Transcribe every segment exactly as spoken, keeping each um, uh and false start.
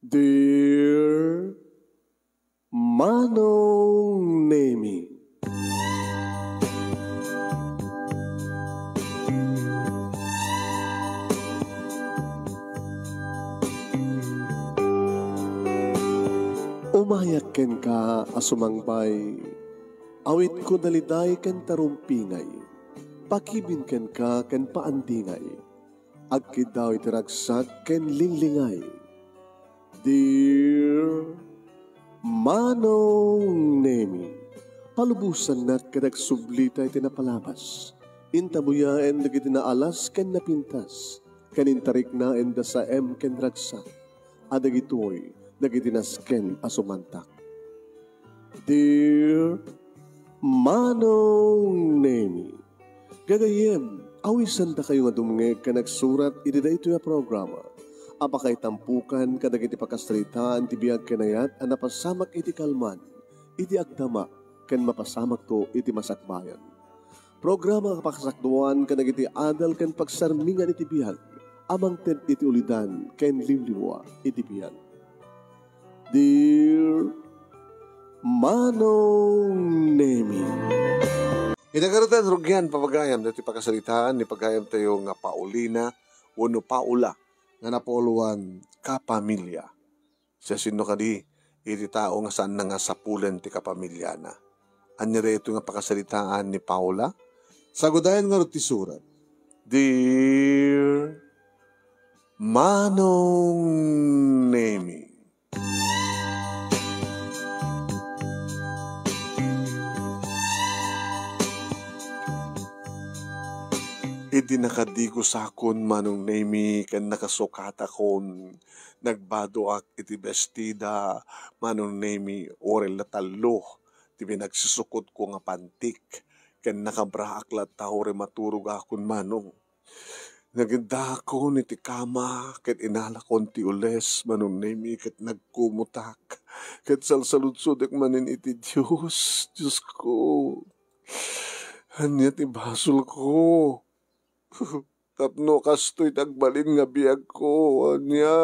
Dear Manong Nemi. Umayak kenka a sumangpay, awitko daliday ken tarumpingay, pakibin kenka ken paandingay. Agkiddaw iti ragsak ken linglingay. Dear Manong Nemi, palubosannak ket agsublita iti napalabas. Intabuyaen dagiti naalas ken napintas, ken intariknaenda saem ken ragsak. A dagitoy dagiti nasken a sumantak. Dear Manong Nemi, gagayyem, awisandakayo nga dumngeg ken agsurat iti daytoy a programa a pakaitampukan kadagiti pakasaritaan ti biag ken ayat a napasamak iti kalman, iti agdama, ken mapasamakto iti masakbayan. Programa a pakasakduan kadagiti adal ken pagsarmingan iti biag a mangted iti ulidan ken liwliwa iti biag. Dear Manong Nemi. Ita garuden, rugian, pagayam, dati pakasaritaan ni pagayam tayo nga Paulina wenno Paula nga napauluan kapamilya. Siasino kadi iti tao nga saanna nga sapulen ti kapamilyana? Ania daytoy nga pakasaritaan ni Paula? Sagudayan ngarud ti surat. Dear Manong Nemi. Idi nakadigosakon, Manong Nemi, ken nakasukatakon, nagbadoak iti bestida, Manong Nemi, uray la tallo ti pinagsisukotko nga pantik, ken nakabraak latta uray maturogakon, Manong. Nagiddaakon iti kama, ket inalakon ti ules, Manong Nemi, ket nagkumotak, ket salsaludsodek manen iti Dios. Diosko, ania ti basolko? Tapno kastoy ti agbalin nga biagko, ania?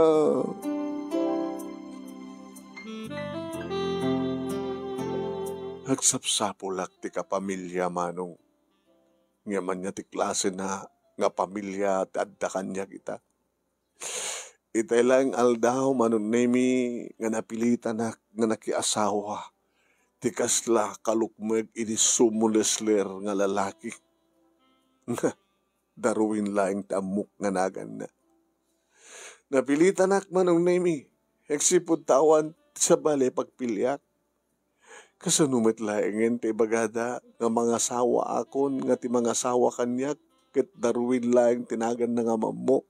Agsapsapulak ti kapamilya, Manong. Ngem ania ti klasena nga pamilya ti adda kaniak ita? Itay laeng aldaw, Manong Nemi, nga napilitanak nga nakiasawa ti kasla kalukmeg idi sumo lesler nga lalaki. Darwin laeng ti ammok nga naganna. Napilitanak, Manong Nemi, agsipud ta awan ti sabali a pagpiliak. Kasano met laengen ti ibagada nga mangasawaakon nga ti mangasawa kaniak ket Darwin laeng ti naganna nga mammok,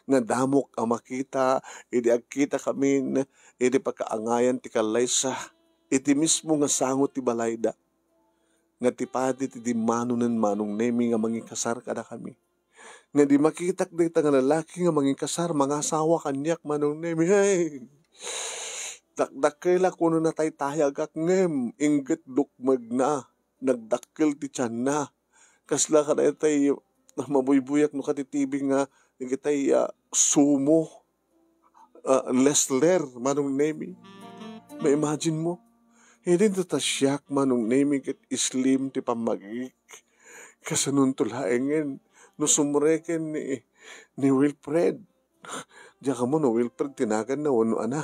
nga damok a makita idi agkitakamin iti pakaangayan ti kallaysa iti mismo nga sango ti balayda. Nga ti padi ti dimmanonen, Manong Nemi, nga mangikasar kadakami. Nga idi makitak dayta nga lalaki nga mangikasar, mangasawa kaniak, Manong Nemi. Ay! Dakdakkelak wenno nataytayagak ngem inggit lukmegna, nagdakkel ti tianna. Kasla kadaytay mabuybuyak no kadi T V nga dagitay, ah, sumo, ah, wrestler, Manong Nemi. Ma-imagine mo? Idin ta siak, Manong Nemi, ket slim ti pammagik. Kasanonto laengen no sumreken ni, ni Wilfred. Diak ammo no Wilfred ti naganna wenno ana.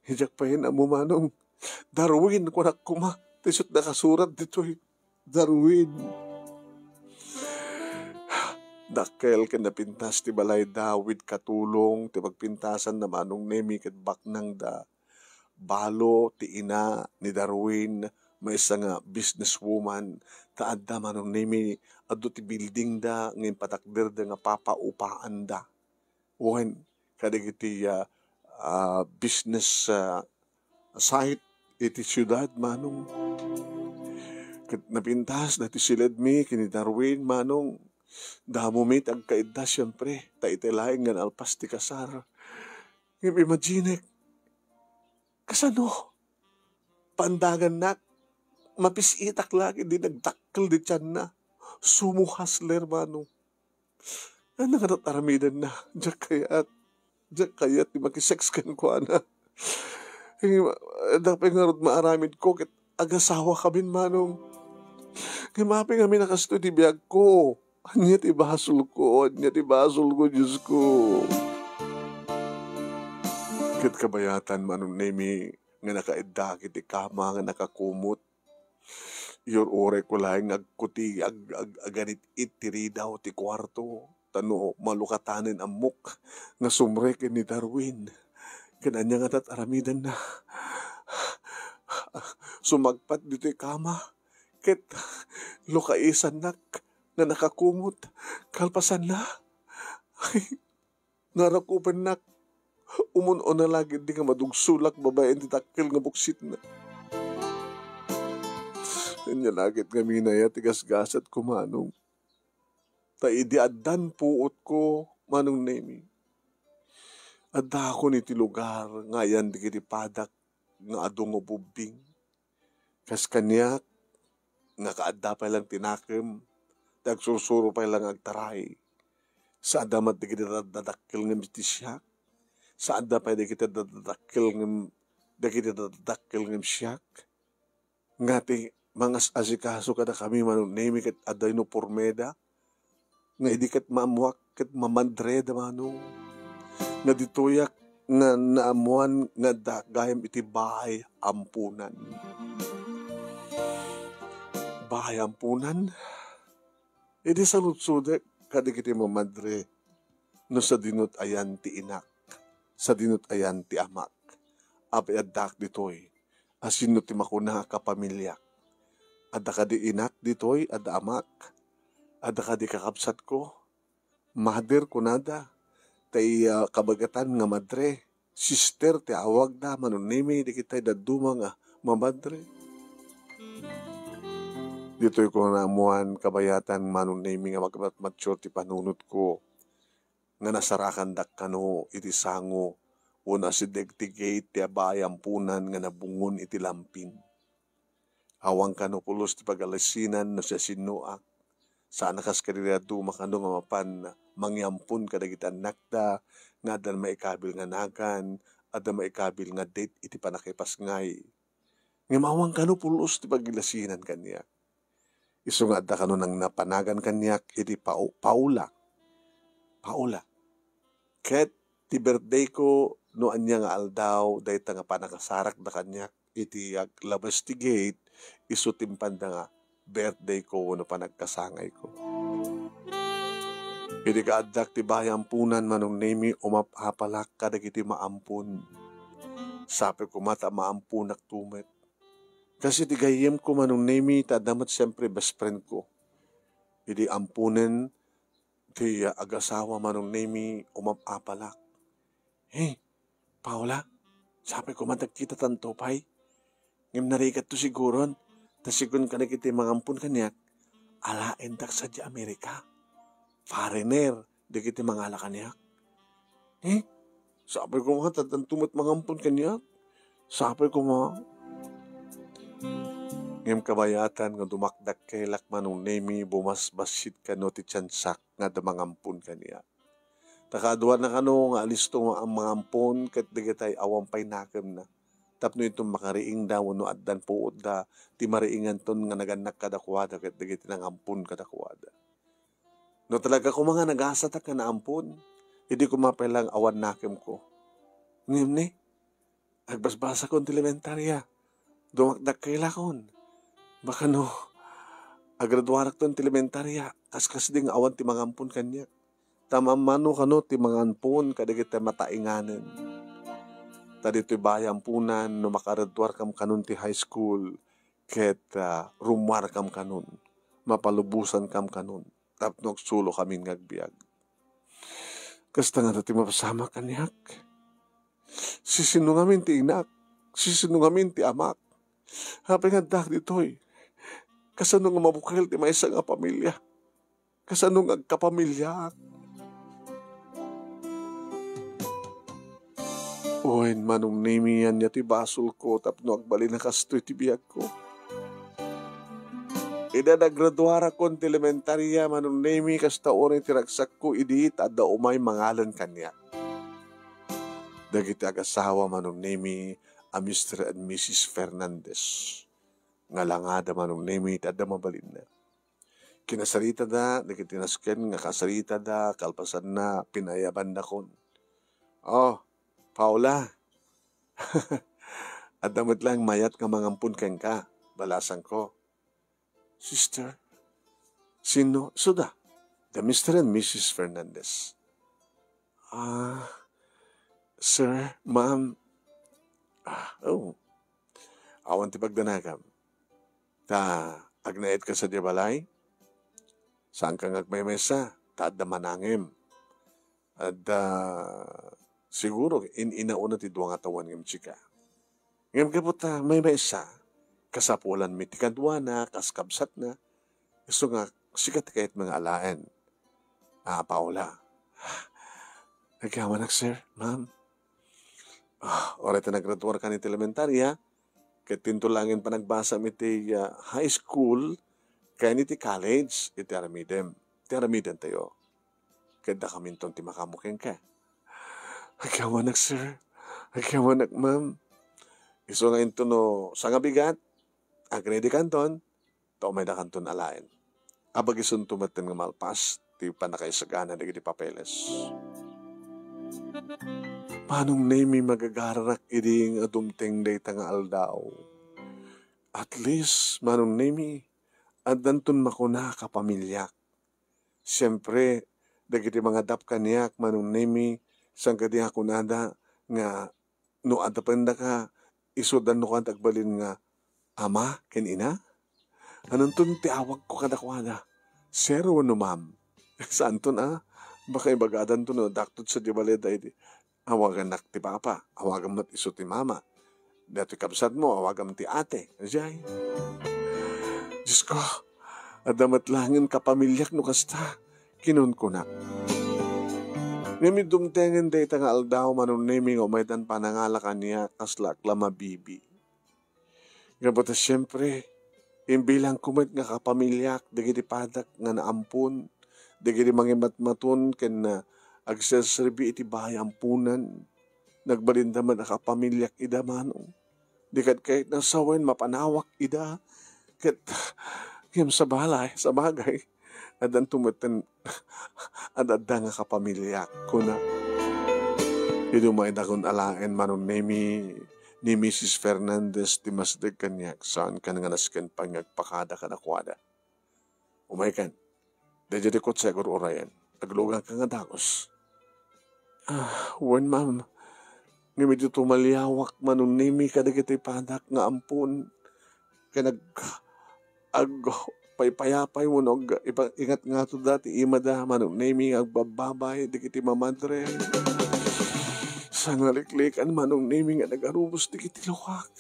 Diak payen ammo, Manong. Darwin, kunak koma. Ti isut nakasurat ditoy. Darwin. Dakkel ken napintas ti balayda with katulong ti pagpintasanna, Manong Nemi, ket baknangda. Balo ti ina ni Darwin, maysa nga businesswoman, ta adda, Manong Nemi, adu ti buildingda nga impatakderda nga papaupaanda. Wen kadagiti, ah, ah, business, ah, site iti siudad, Manong. Ket napintas dati si Ledmi ken ni Darwin, Manong. Damo mi ti agkaidda, siempre, ta iti laeng nga naalpas ti kasar. Ngem imaginek, kasano? Pandagannak, mapis-itak la ket di nagdakkel di tianna. Sumo hustler, Manong. Ania nga tat-aramidenna? Diak kayat. Diak kayat ti makisex kenkuana. Ngem, adda pay ngarud maaramidko ket agasawakamin, Manong. Ngem apay ngamin a kastoy ti biagko? Ania ti basolko? Ania ti basolko, Diosko? Ket kabayatan, Manong Nemi, nga nakaiddak iti kama nga nakakumot. Iyur-urayko laeng nga agkuti, ag-, ag-, aganit-it ti ridaw ti kuarto. Ta no malukatanen ammok nga sumrek ni Darwin ken ania nga tat-aramidenna. Sumagpat ditoy kama ket lukaisannak nga nakakumot kalpasanna. Ay, narakupennak. Umun-una la ketdi nga madugsolak babaen ti dakkel nga buksitna. Ania la ket ngamin aya ti gasgasatko, Manong. Ta idi addan puotko, Manong Nemi, addakon iti lugar nga ayan dagiti padak nga adu nga ububbing. Kas kaniak, nga kaadda pay lang ti nakem, ti agsursuro pay lang agtaray. Saanda met dagiti dadadakkel ngem iti siak. Saanda pay dagiti dadadakkel ngem, dagiti dadadakkel ngem siak. Nga ti mangas-asikaso kadakami, Manong Nemi, ket adda unipormeda, nga idi ket maammoak ket mamadreda, Manong. Nga ditoyak nga naammoan nga adda gayam iti baay ampunan. Baay ampunan? Idi saludsodek kadagiti mamadre, no sadinot ayan ti inak, sadinot ayan ti amak. Apay addaak ditoy? A sinno ti makuna a kapamiliak? Adda kadi inak ditoy? Adda amak? Adda kadi kakabsatko? Mother kunada. Tay, ah, kabagatan nga madre. Sister ti awagda, Manong Nemi, dagitay dadduma nga mamadre. Ditoy ko naammoan kabayatan, Manong Nemi, nga magmatmature ti panunotko, nga nasarakandak kano iti sango, wenno asideg ti gate ti baay ampunan nga nabungon iti lampin. Awan kano pulos ti pagalasinan no siasinoak. Saan a kas kadagiti dadduma kano nga mapan mangiampon kadagiti annakda nga adda maikabil nga nagan, adda maikabil nga date iti pannakipasngay. Ngem awan kano pulos ti pagalasinan kaniak. Isu nga adda kano nang napanagan kaniak iti Pau-, Paula. Paula. Ket ti birthday ko no ania nga aldaw, dayta nga pannakasarakda kaniak iti aglabas ti gate, isu ti impanda nga birthday ko wenno panagkasangay ko. Idi kaaddak ti baay ampunan, Manong Nemi, umap-apalak kadagiti maampon. Sapay koma ta maamponakto met. Kas iti gayyemko, Manong Nemi, ta adda met siempre best friend ko. Idi amponen ti agasawa, Manong Nemi, umap-apalak. Hey, Paula, sapay koma ta agkitatanto pay. Ngem narikatto siguron, ta sigun kadagiti mangampon kaniak, alaendak sadiay Amerika. Foreigner dagiti mangala kaniak. Eh, sapay koma ta addanto met mangampon kaniak. Sapay koma. Ngem kabayatan nga dumakdakkelak, Manong Nemi, bumasbassit kano ti tiansak nga adda mangampon kaniak. Ta kaduana kano nga alisto nga mangampon ket dagitay awan pay nakemna. Tapno inton makariingda wenno addan puotda, ti mariinganton nga nagannak kadakuada ket dagiti nangampon kadakuada. No talaga koma nga nagasatak nga naampon, idi koma pay lang awan nakemko. Ngem ni, agbasbasakon ti elementarya. Dumakdakkelakon. Baka no, agraduarakton ti elementarya, kaskasdi nga awan ti mangampon kaniak. Ta mammano kano ti mangampon kadagiti matainganen. Ta ditoy baay amponan, no makaraduarkam kanon ti high school, ket, ah, rummuarkam kanon, mapalubosankam kanon, tapno agsulokamin nga agbiag. Kasta ngata ti mapasamak kaniak. Sisino ngamin ti inak? Sisino ngamin ti amak? Apay nga addak ditoy? Kasano nga mabukel ti maysa nga pamilia? Kasano nga agkapamiliaak? Wen, Manong Nemi, ania ti basolko tapno agbalin a kastoy ti biagko? Idi nagraduarakon ti elementarya, Manong Nemi, kasta unay ti ragsakko idi ta adda umay mangalan kaniak. dagiti agasawa, Manong Nemi, a Mister and Missus Fernandez. Ngalangada, Manong Nemi, ti adda mabalinna. Kinasaritada dagiti nasken nga kasaritada, kalpasanna, pinayabandakon. "Oh, Paula, adda met laeng mayat nga mangampon kenka," balasangko. "Sister? Sino?" "Isuda, the Mister and Missus Fernandez." "Ah, sir, ma'am." "Ah, oh. Awan ti pagdanagam. Ta agnaedka sadiay balay? Saanka nga agmaymaysa, ta adda manangem. Adda, siguro, in-inauna ti dua nga tawen ngem sika. Ngem gapu ta maymaysa, kasapulanmi ti kaduana, kas kabsatna. Isu nga, sika ti kayatmi nga alaen, a Paula." "Agyamanak, sir, ma'am." "Ah, uray ta nagraduarkan iti elementarya, ket dinto laengen panagbasam iti, ah, high school, ken iti college, iti aramidem. Iti aramidentayo. Ket dakaminton ti makaammo kenka." "Agyamanak, sir. Agyamanak, ma'am." "Isu nga inton no sangabigat, agready kanton, ta umayda kanton alaen. Abagisunto metten nga malpas ti pannakaisagana dagiti papeles." Manong Nemi, magagararak idi nga dumteng dayta nga aldaw. At least, Manong Nemi, addanton makuna a kapamiliak. Siempre, dagiti mangadap kaniak, Manong Nemi, saan kadi a kunada nga no adapendaka, isu danno kanta agbalin nga ama ken ina? Hananton ti awagko kadakuada? Sir wenno ma'am? Saanton a? Baka ibagadanto no daktot sadiay balay daydi. Awagannak ti papa, awagam met isu ti mama. Daytoy kabsatmo, awagam ti ate. Ajay. Diosko, adda met laengen kapamiliak no kasta, kinunkunak. Ngem idi dumtengen dayta nga aldaw, Manong Nemi, nga umaydan panangala kaniak, kasla ak la mabibi. Gapu ta siempre, imbilangko met nga kapamiliak dagiti padak nga naampon, dagiti mangimatmaton ken, ah, agserserbi iti baay amponan. Nagbalinda met a kapamiliak ida, Manong. Di kad kayatna sawen mapanawak ida. Ket, ngem sabali, sabagay, addanto metten ad-adda nga kapamiliak, kuna. Idi umaydakon alaen, Manong Nemi, ni Missus Fernandez ti masdeg kaniak, saankan nga nasken pay nga agpakada kadakuada. Umaykan. Daydiay ti kotse agur-urayen. Agluganka nga dagus. Ah, wen, ma'am. Ngem idi tumaliawak, Manong Nemi, kadagiti padak nga ampon. Ken ag-, agpaypayapay wenno ag-, ipa-, ingatngato dati imada, Manong Nemi, nga agbabbabay dagiti mamadre. Sangaliklikan, Manong Nemi, nga nagarubos dagiti luak.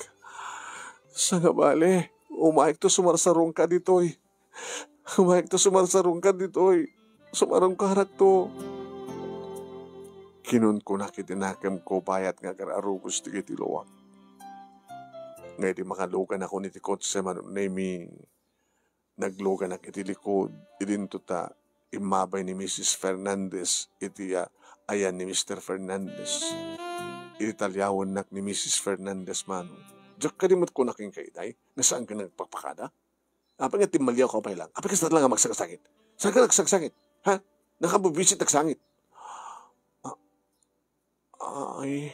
Sangabali, umayekto sumarsarungka ditoy. Umayekto sumarsarungka ditoy. Sumarungkarakto. Kinunkunak iti nakemko bayat nga agar-arubos dagiti luak. Nga idi makaluganakon iti kotse, Manong Nemi, nagluganak iti likud, idinto ta immabay ni Missus Fernandez iti, ah, ayan ni Mister Fernandez. Idi taliawennak ni Missus Fernandez, Manong, diak kadi met kuna kenka, itay, nga saanka nga agpakpakada? Apay nga timmaliawka pay lang? Apay kasta lang nga magsangit-sangit? Saanka nga agsangsangit? Ha? Nakabubisit agsangit. Ah, ay.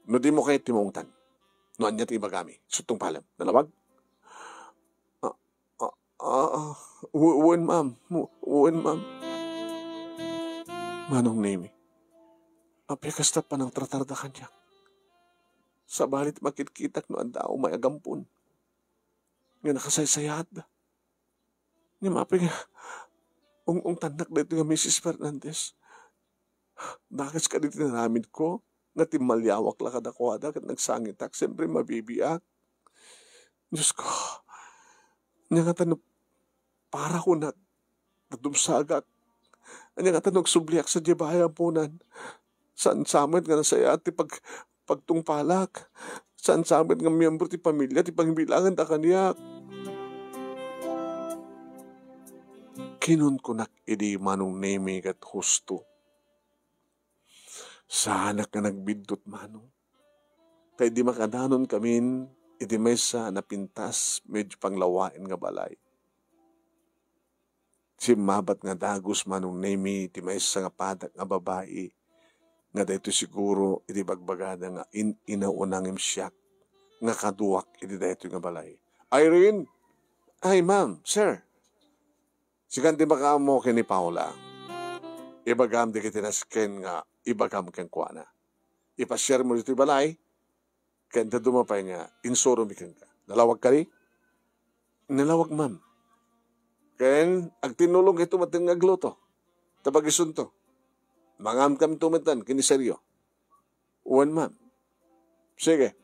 No dimo kayat ti maungtan, no ania ti ibagami, isu ti tungpalem. Nalawag? Ah, ah, ah, ah. W-, wen, ma'am. W-, wen, ma'am. Manong Nemi, apay kasta panangtratarda kaniak? Sabali ti makitkitak no adda umay agampon nga nakasaysayaat. Ngem apay nga ung-ungtannak daytoy nga Missus Fernandez? Dakes kadi ti inaramidko nga timmaliawak la kadakuada ket nagsangitak, siempre mabibiak. Diosko, ania ngata no para kunak, nadumsagak? Ania ngata no agsubliak sadiay baay amponan? Saan sa met nga nasayaat ti pag-, pagtungpalak? Saan sa met nga miyembro ti pamilia ti pangibilanganda kaniak? Kinunkunak idi Manong Nemi ket husto. Saanak nga nagbiddut, Manong. Ta idi makadanon kamin iti maysa a napintas medyo panglawaen nga balay, simmabat nga dagus, Manong Nemi, ti maysa nga padak nga babai nga daytoy siguro iti bagbagada nga in-inauna ngem siak nga kaduak iti daytoy nga balay. "Irene!" "Ay, ma'am, sir." "Sikan ti makaammo ken ni Paula. Ibagam dagiti nasken nga ibagam kenkuana. Ipasiarmo ditoy balay, ken dadduma pay nga insuromi kenka. Nalawag kadi?" "Nalawag, ma'am." "Ken agtinulongka metten nga agluto. Ta pagisunto, mangankamto metten ken ni Sergio." "Wen, ma'am." "Sige."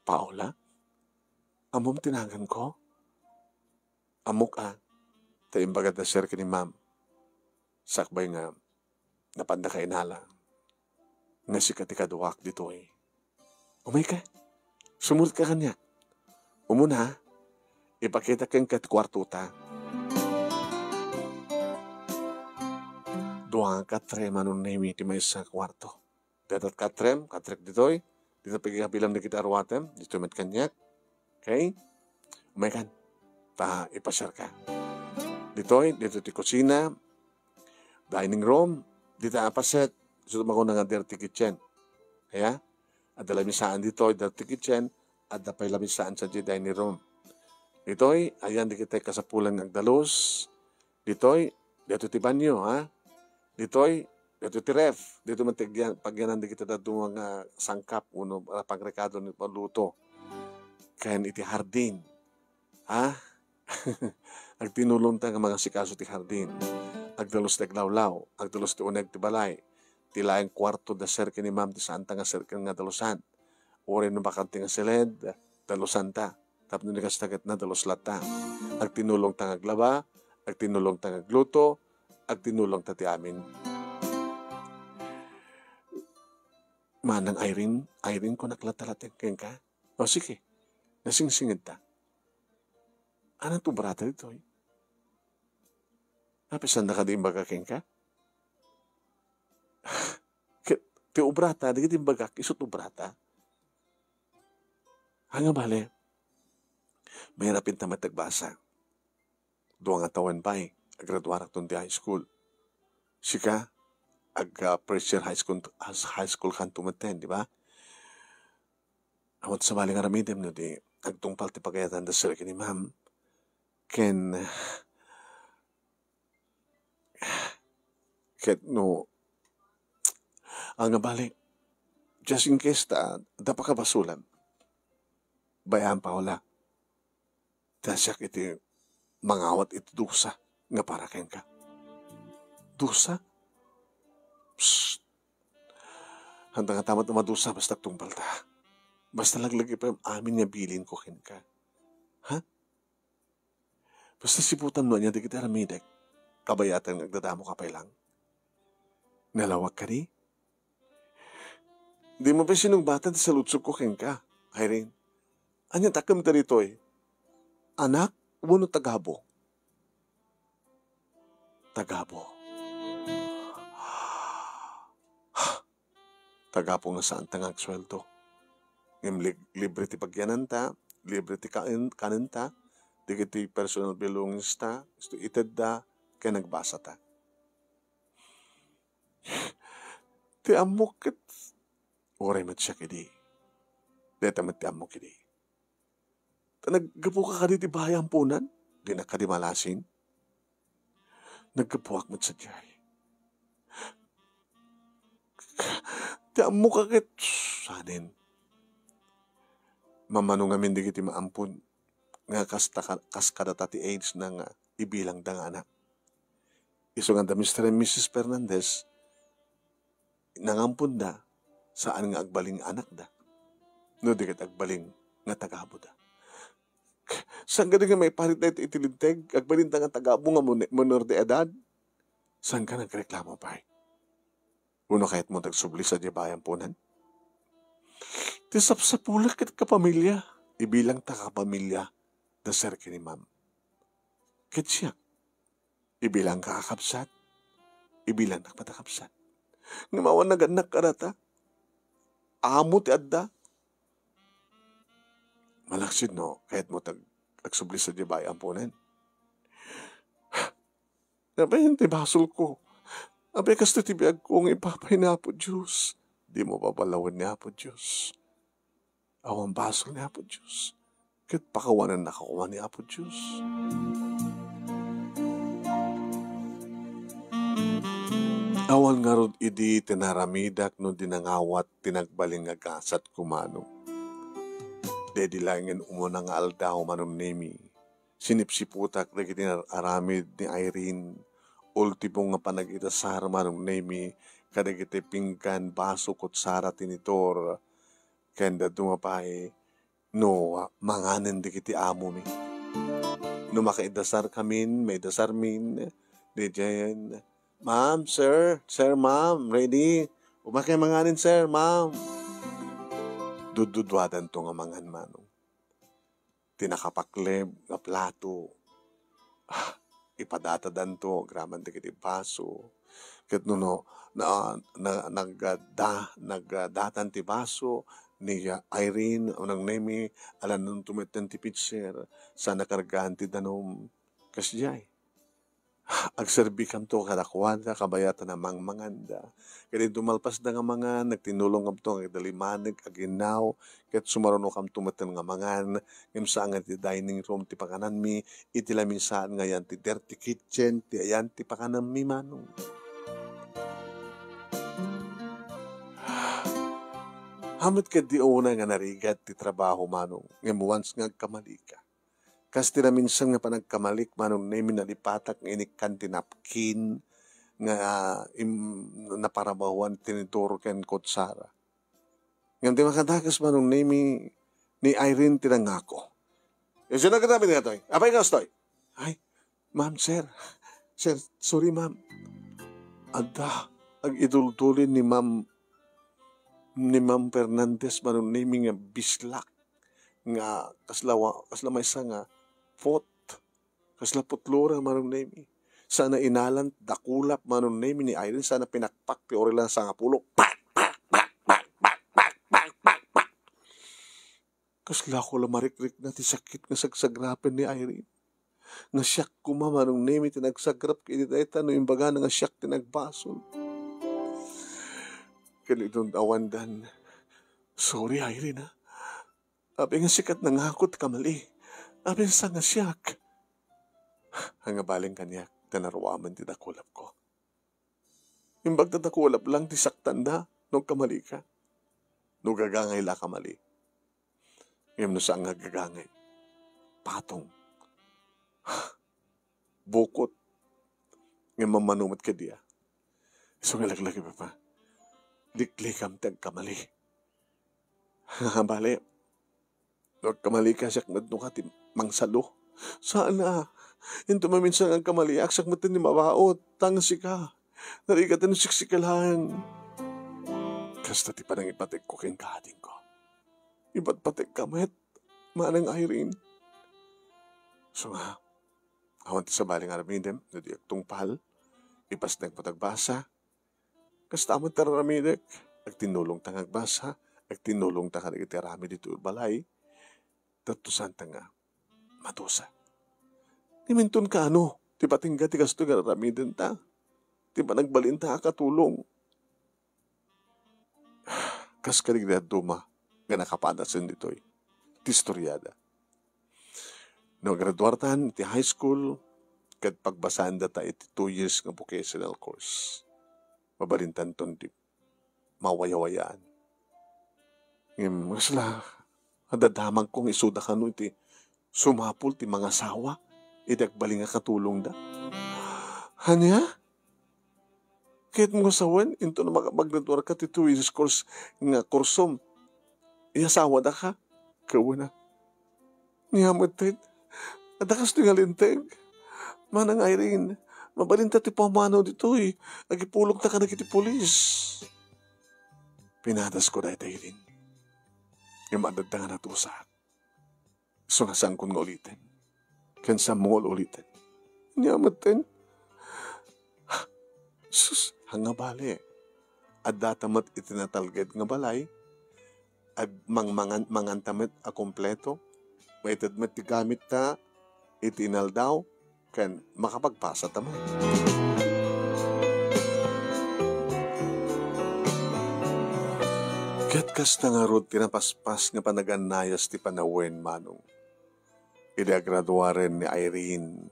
"Paula, ammom ti naganko?" "Ammok a, ta imbagada sir ken ni ma'am. Sakbay nga napanda kainala nga sika ti kaduak ditoy. Umayka, sumurotka kaniak. Umuna, ipakitak kenka ti kuartota." Dua nga katre, Manong Nemi, ti maysa nga kuarto. Dayta katrem, katrek ditoy. Dita pagkabilam dagiti aruatem, ditoy met kaniak. Okay? Umaykan. Ta ipasiarka. Ditoy, ditoy ti kusina, dining room, dita a paset, isu makuna nga dirty kitchen. Aya? Adda lamisaan ditoy, dirty kitchen, adda pay lamisaan sadiay dining room. Ditoy, ayan dagiti kasapulan nga agdalus. Ditoy, ditoy ti banyo, ha? Ditoy, ditoy ti ref. Ditoy met ti agyan-, pagyanan dagiti dadduma nga sangkap wenno pangrekado ni panluto. Ken iti hardin, ha? Agtinulongta nga mangasikaso ti hardin. Agdalus ti aglawlaw, agdalus ti uneg ti balay. Ti laeng kuarto da sir ken ni ma'am ti saanta nga sir ken nga dalusan. Uray no bakante nga siled, dalusanta. Tapno ni kasta ket nadalus latta. Agtinulongta nga aglaba, agtinulongta nga agluto, agtinulongta ti amin. Manang Irene, Irene, kunak latta latta kenka. O, sige. Nasingsingedta. Ania ti obrata ditoy? Napasaanka kadi imbaga kenka? Ket ti obrata, dagiti imbagak, isu ti obrata. Ania bale, mairapinta met agbasa. Dua nga tawen pay, agraduarakton ti high school. Sika, ag, ah, first year high school, as high school kanto metten, di ba? Awan sabali nga aramidem no di agtungpal ti pagayatan da sir ken ni ma'am. Ken, ket no, ania bale, just in case ta, ta pakabasolan. Bay-am, Paula. Ta siak iti mangawat iti dusa nga para kenka. Dusa? Psst! Haanta ngata met a madusa basta agtungpalta. Basta laglagipaem amin nga bilinko kenka. Ha? Basta siputam no ania dagiti aramidek, kabayatan nga agdadamoka pay lang. Nalawag kadi? Dimo pay sinungbatan ti saludsodko kenka, Irene. Ania ti akemta ditoy? Anak wenno tagabu? Tagabu. Tagabu nga saanta nga agsueldo. Ngem lig-, libre ti pagyananta, libre ti kaen-, kanenta, dagiti personal belongings ta, isu ti itedda, ken agbasata. Ti ammok ket uray met siak idi. Dayta met ti ammok idi. Ta naggapuka kadi ti bayay a amponan? Dinak kadi malasin? Naggapuak met sadiay. Ti ammoka ket, sanen. Mamano ngamin dagiti maampon nga kas ta-, kas kadata ti age na nga ibilangda nga anak. Isu nga da Mister and Missus Fernandez, nangamponda, saan nga agbalin nga anakda, no di ket agbalin nga tagabuda. Saan kadi nga maiparit daytoy iti linteg? Agbalinta nga tagabu nga mon-, menor de edad? Saan ka nagreklamo pay? Wenno kayatmo ti agsubli sadiay bayay a amponan? Ti sapsapulek ket kapamilya, ibilangta kapamilya da sir ken ni ma'am. Ket siak, ibilangka a kabsat? Ibilangnak met a kabsat. Ngem awan nagannak kadata. Amo ti adda. Malaksid no, kayatmo ti ag-, agsubli sadiay babai amponen. Apay, ti basolko. Apay, kastoy ti biagko nga ipapay ni Apo Dios. Dimo baballawen ni Apo Dios. Awan basol ni Apo Dios. Ket pakawanennaka koma ni Apo Dios. Awan ngarud idi ti naaramidak no di nangawat ti nagbalin nga gasatko, Manong. Daydi laengen umuna nga aldaw, Manong Nemi. Sinipsiputak dagiti ar-aramid ni Irene. Ultimo nga panagidasar, Manong Nemi, kadagiti pinggan, baso, kutsara, tinitor, ken dadduma pay no manganen dagiti amomi. No makaidasarkamin, maidasarmin, didiayen, "Ma'am, sir, sir, ma'am, ready? Umakay manganen, sir, ma'am." Dudduduadanto nga mangan, Manong. Ti nakapakleb nga plato, ah, ipadatadanto agraman dagiti baso. Ket no, no, na, na, nagda-, nagdatan ti baso ni Irene, Manong Nemi, alanonto metten ti pitser, saan a kargaan ti danum. Kasdiay. Agserbikamto kadakuada, kabayatan a mangmanganda. Ket idi malpasda nga mangan, nagtinulongkamto nga agdalimanek, aginnaw, ket sumarunokamto metten nga mangan, ngem saan nga iti dining room ti pakananmi, iti lamisaan nga ayan ti dirty kitchen, ti ayan ti pakananmi, Manong. Amo met ketdi unay nga narigat ti trabaho, Manong, ngem once nga agkamalika, kas ti naminsan nga panagkamalik, Manong Nemi, nalipatak nga inikkan ti napkin nga, ah, im-, naparabawan ti tinidor ken kutsara. Ngem ti makadakes, Manong Nemi, ni Irene ti nangngako. "Isu na kitamin daytoy. Apay kastoy?" "Ay, ma'am, sir. Sir, sorry, ma'am. Adda, agiduldulin ni ma'am, ni ma'am Fernandez, Manong Nemi, nga bislak. Nga kasla wa-, kasla maysa nga pot. Kasla putlora, Manong Nemi. Saan a inalan, dakulap, Manong Nemi, ni Irene, saan a pinakpak ti orelana sangapulo. Pak, pak, pak, pak, pak, pak, pak, pak, pak." Kaslako la marikrikna ti sakit nga sagsagrapen ni Irene. Nga siak koma, Manong Nemi, ti nagsagrap iti dayta no imbagana nga siak ti nagbasol. Ken idi awandan, "Sorry, Irene, ah. Apay nga sika ti nangngako ti kamali. Apay sa nga siak?" Ania bale kaniak ta naruamen ti dakulapko? Imbag ta dakulap lang ti saktanda no agkamalika. No gagangay la a kamali. Ngem no saan nga gagangay, patong. Bukot. Ngem mammano met kadi, ah. Isu nga laglagi, Papa. Liklikam ti agkamali. Bale, no agkamalika, siak met no ka ti mangsalo. Saan a. Inton maminsan nga agkamaliak, siak met ti mabaut. Tangsi ka. Narigat no siksika lang. Kasta ti panangipategko kenka, adingko. Ipatpategka met, Manang Irene. Isu nga, awan ti sabali nga aramidem, no di agtungpal, ipasnek met agbasa. Kasta met ti ar-aramidek, agtinulongta nga agbasa, agtinulongta kadagiti aramid ditoy balay, tatto santa nga madusa. Ngem inton kaano ti patingga ti kastoy nga ar-aramidenta, ti panagbalinta a katulong. Kas kadagiti dadduma nga nakapadasen ditoy ti istoriada. No graduartan iti high school, ket pagbasaandata iti two years nga vocational course, mabalintanton ti mawayawayaan. Ngem, kasla, adda damagko nga isuda kano iti sumapul ti mangasawa iti agbalin nga katulongda. Ania? Kayatmo nga sawen, inton mag-, maggraduarka ti two years course nga kursom, iasawada ka? Kawana. Nia metten, adda kastoy nga linteg. Manang Irene, mabalinta ti pamanaw ditoy. Agipulongta kadagiti pulis. Pinadasko dayta, Irene. Ngem adda nga natusaak. Isu nga saankon nga uliten. Ken saanmo nga ul-uliten. Nia metten. Sus, nga bale, addata met iti natalged nga balay, ag-, mangmangan, manganta met a kompleto, maited met ti gamitta iti inaldaw, ken makapagpasata met. Ket kasta ngarud ti napaspas nga panagannayas ti panawen, Manong. Idi agraduaren ni Irene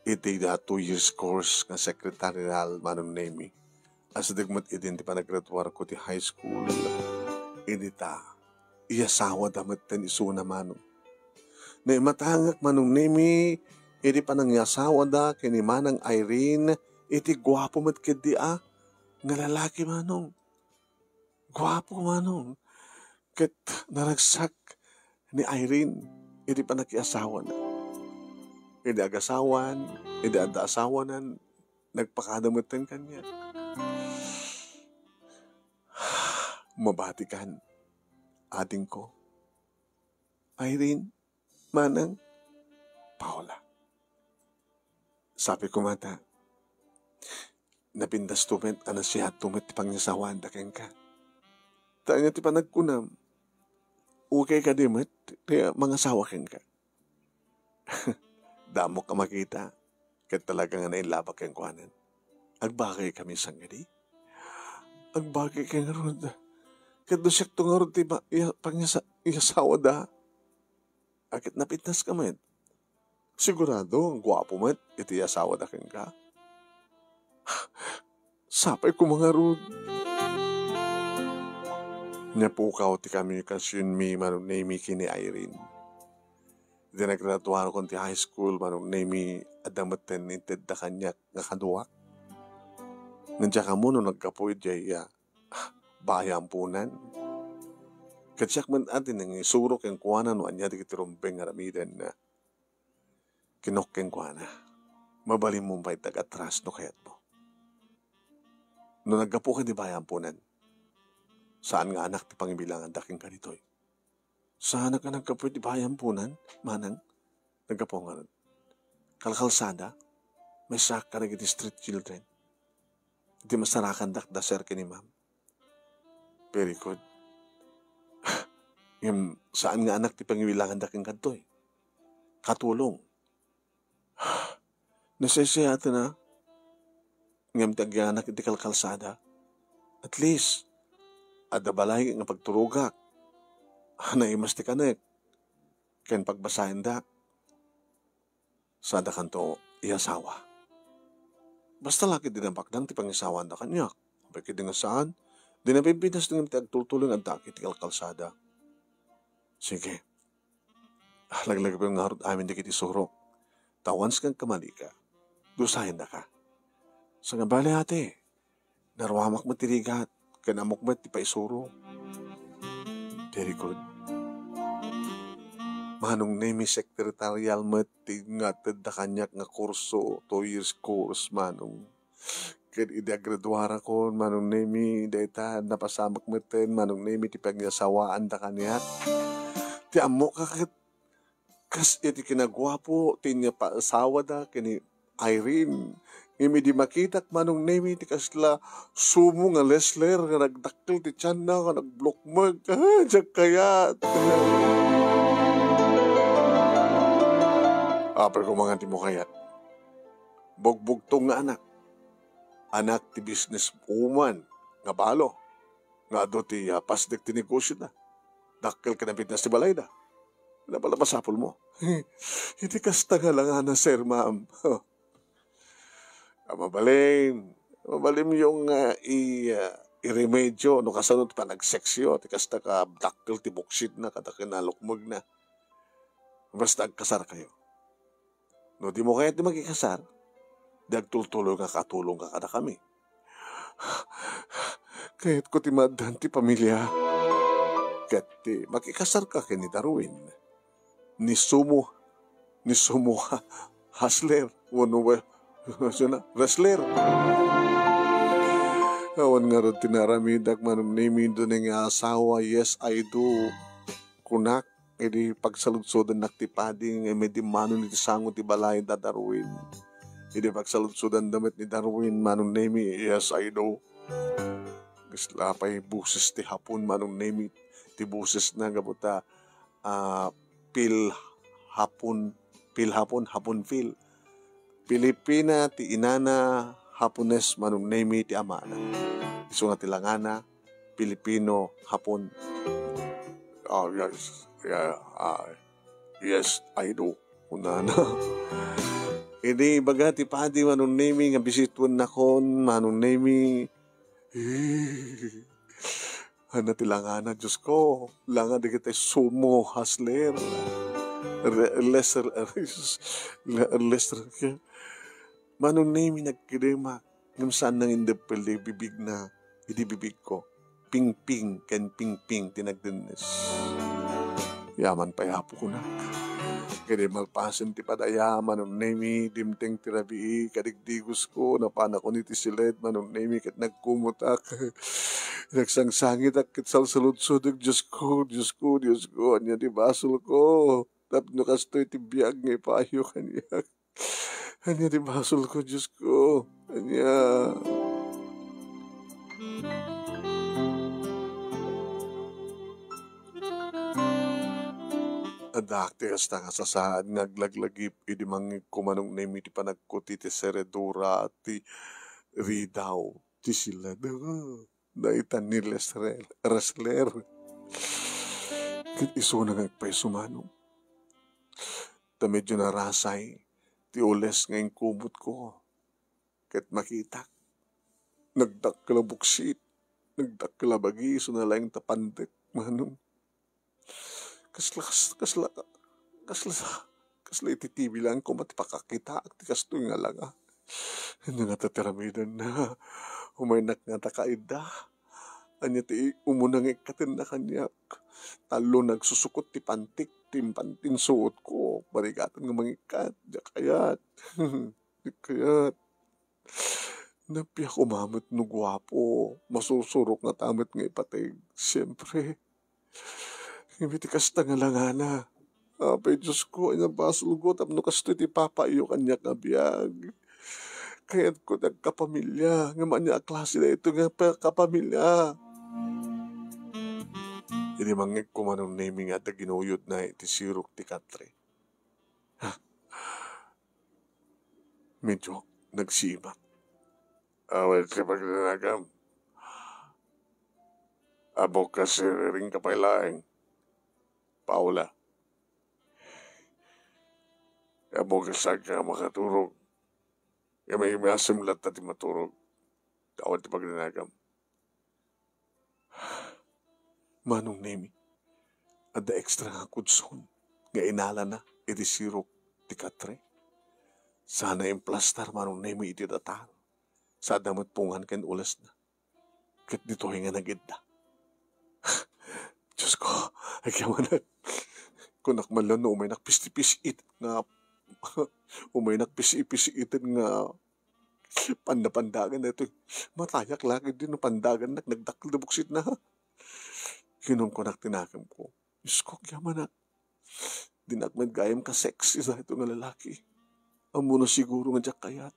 iti da two years course nga secretarial, Manong Nemi, asideg met idin ti panagraduarko ti high school. Idi ta, iyasawada metten isuna, Manong. Naimatangak, Manong Nemi, idi panangiyasawada ken ni Manang Irene iti guapo met ketdi a nga lalaki, Manong. Guapo, Manong. Ket naragsak ni Irene idi panakiasawana. Idi agasawan, idi adda asawanan, nagpakada metten kaniak. Mabatikan, adingko. Irene, Manang, Paula. Sabi ko met, napintas to met a nasiat to met ti pangisawaanda kenka. Ta ania ti panagkunam, okay kadi met ti mangasawa kenka? Damok a makita, ket talaga nga nailabak kenkuanan. Agbagay kami sangadi? Agbagay kay ngarud. Ket no siak to ngarud ti ba-, iya-, pangisa-, iyasawada. Ket napintas ka met. Sigurado, guapo met iti iyasawada kenka. Sapay ko mangarud. Napukaw ti komunikasionmi, Manong Nemi, ken ni Irene. Idi nagraduarkon ti high school, Manong Nemi, adda metten intedda kaniak nga kaduak. Ngem diak ammo no naggapu idiay, ah, bayampunan. Ket siak met a ti nangisuro kenkuana no ania dagiti rumbeng nga aramidenna. Kinunam kenkuana, "Mabalinmo pay ti agatras no kayatmo. No naggapuka idiay bayampunan, saan nga anak ti pangibilanganda kenka ditoy?" "Saanak a naggapu iti bayampunan, Manang. Naggapu ngarud kalkalsada, maisakka dagiti street children. Iti masarakandak da sir ken ni ma'am." "Very good. Ngem saan nga anak ti pangibilanganda kenka ditoy? Katulong." "Nasaysayaten a, ngem ti agianak iti kalkalsada. At least, adda balay nga pagturogak. Naimas ti kanek ken pagbasaendak. Sadakanto iyasawa. Basta la ket dina baknang ti pangisawaanda kaniak. Apay ketdi nga saan, dina pimpintas ngem ti agtultuloy nga addaak iti kalkalsada." "Sige. Laglagipem ngarud amin dagiti isurok. Ta once nga agkamalika, dusayendaka." "Sangabali, ate. Naruamak met ti rigat, ken ammok met ti paisuro." "Very good." Manong Nemi, secretarial met ti ingatedda kaniak nga kurso, two years course, Manong. Ket idi agraduarakon, Manong Nemi, dayta, napasamak metten, Manong Nemi, ti pagyasawaanda kaniak. Ti ammoka ket kas iti kinaguapo ti inyapasawada ken ni Irene. Ngem idi makitak, Manong Nemi, ti kasla sumo nga wrestler nga nagdakkel ti tianna nga nagblukmeg. Ah, diak kayat. Apay ko mangan ti mo kayat. Bugbugtong nga anak. Anak ti businesswoman nga balo. Nga adu ti, ah, pasdek ti negosiona. Dakkel ken napintas ti balayda. Napalabasapulmo. Iti kasta nga langana, sir, ma'am. Ah, mabalin. Mabalinyo nga i-, ah, iremedio no kasano ti panagseksyo ti kasta ka dakkel ti buksitna kada kinalukmegna. Basta agkasarkayo. No dimo kayat ti makikasar, di agtultuloy nga katulongka kadakami. Kayatko ti maaddan ti pamilia. Ket ti makikasarka ken ni Darwin, ni sumo, ni sumo ha-, hustler, wenno we-, sino? Wrestler. Awan ngarud ti naaramidak, Manong Nemi, dayta nga asawa, "Yes, I do," kunak. Idi pagsaludsodennak ti padi nga immediate mano iti sango ti balay da Darwin. Idi pagsaludsodanda met ni Darwin, Manong Nemi, "Yes, I do." Kasla pay boses ti Hapon, Manong Nemi, ti bosesna gapu ta, ah, Pil Hapon, Pil Hapon, Hapon Pil. Pilipina ti inana, Hapones, Manong Nemi, ti amana. Isuna ti langana, Pilipino, Hapon. "Oh, yes, yeah, ah, yes, I do," kunana. Idi ibaga ti padi, Manong Nemi, nga bisituennakon, Manong Nemi, "Ania ti langana, Diosko?" "Langa dagiti sumo hustler." Re-, lesser, le-, lesser. Manong Nemi, nagkidemak. Ngem saan nangindeppel ti bibigna idi bibigko. Pingping ken pingping ti nagdennes. "Yaman pay, Apo," kunak. Ket idi malpasen ti padaya, Manong Nemi, dimteng ti rabii, kadigdigosko, napanakon iti siled, Manong Nemi, ket nagkumotak. Nagsangsangitak ket salsaludsodek, "Diosko, Diosko, Diosko, ania ti basolko? Tapno kastoy ti biag nga ipaayyo kaniak. Ania ti basolko, Diosko? Ania?" Addaak ti kasta nga sasaad nga aglaglagip idi mangngegko, Manong Nemi, ti panagkuti ti seredura ti ridaw ti siled. Dayta ni Lesrel-, Resler. Ket isuna nga agpayso, Manong. Ta medyo narasay ti ules nga inkumotko. Ket makitak, nagdakkel a buksit, nagdakkel a bagi, isuna laeng ta pandek, Manong. Kasla, kas-, kasla, kasla, kasla iti T V laeng koma ti pakakitaak ti kastoy nga langa. Ania ngata ti aramidenna? Umaynak ngata kaidda? Ania ti umuna nga ikkatenna kaniak? Tallo nagsusukot ti pantik, ti impan-, ti insuotko. Barigaten nga mangikkat, diak kayat. Diak kayat. Nappiak koma met no guapo, masursurok ngata met nga ipateg. Siempre, ngem iti kasta nga langana, Apay Diosko, ania basolko tapno kastoy ti ipapaayyo kaniak nga biag? Kayatko ti agkapamilya, ngem ania a klase daytoy nga pa-, kapamilya? Idi mangngegko, Manong Nemi, nga adda ginuyodna iti sirok ti katre. Medyo nagsiimak. Awan ti pagdanagam. Ammok a siriring ka pay laeng, Paula. Ammok a saanka a makaturog. Ngem imasem latta ti maturog. Awan ti pagdanagam. Manong Nemi, adda ekstra nga kudson nga inalana iti sirok ti katre. Sana implastar, Manong Nemi, iti datar. Saan met pungan ken ulesna. Ket ditoy nga nagidda. Diosko, agyamanak. Kunak man lang no umaynak pis-, pis-, it nga, umaynak pis-, pis-, iten nga Panda-pandagan daytoy. Matayak la ketdi no pandagannak, nagdakkel ti buksitna. Kinunkunak ti nakemko. Diosko, agyamanak. Dinak met gayam ka-sexy daytoy nga lalaki. Ammona siguro nga diak kayat.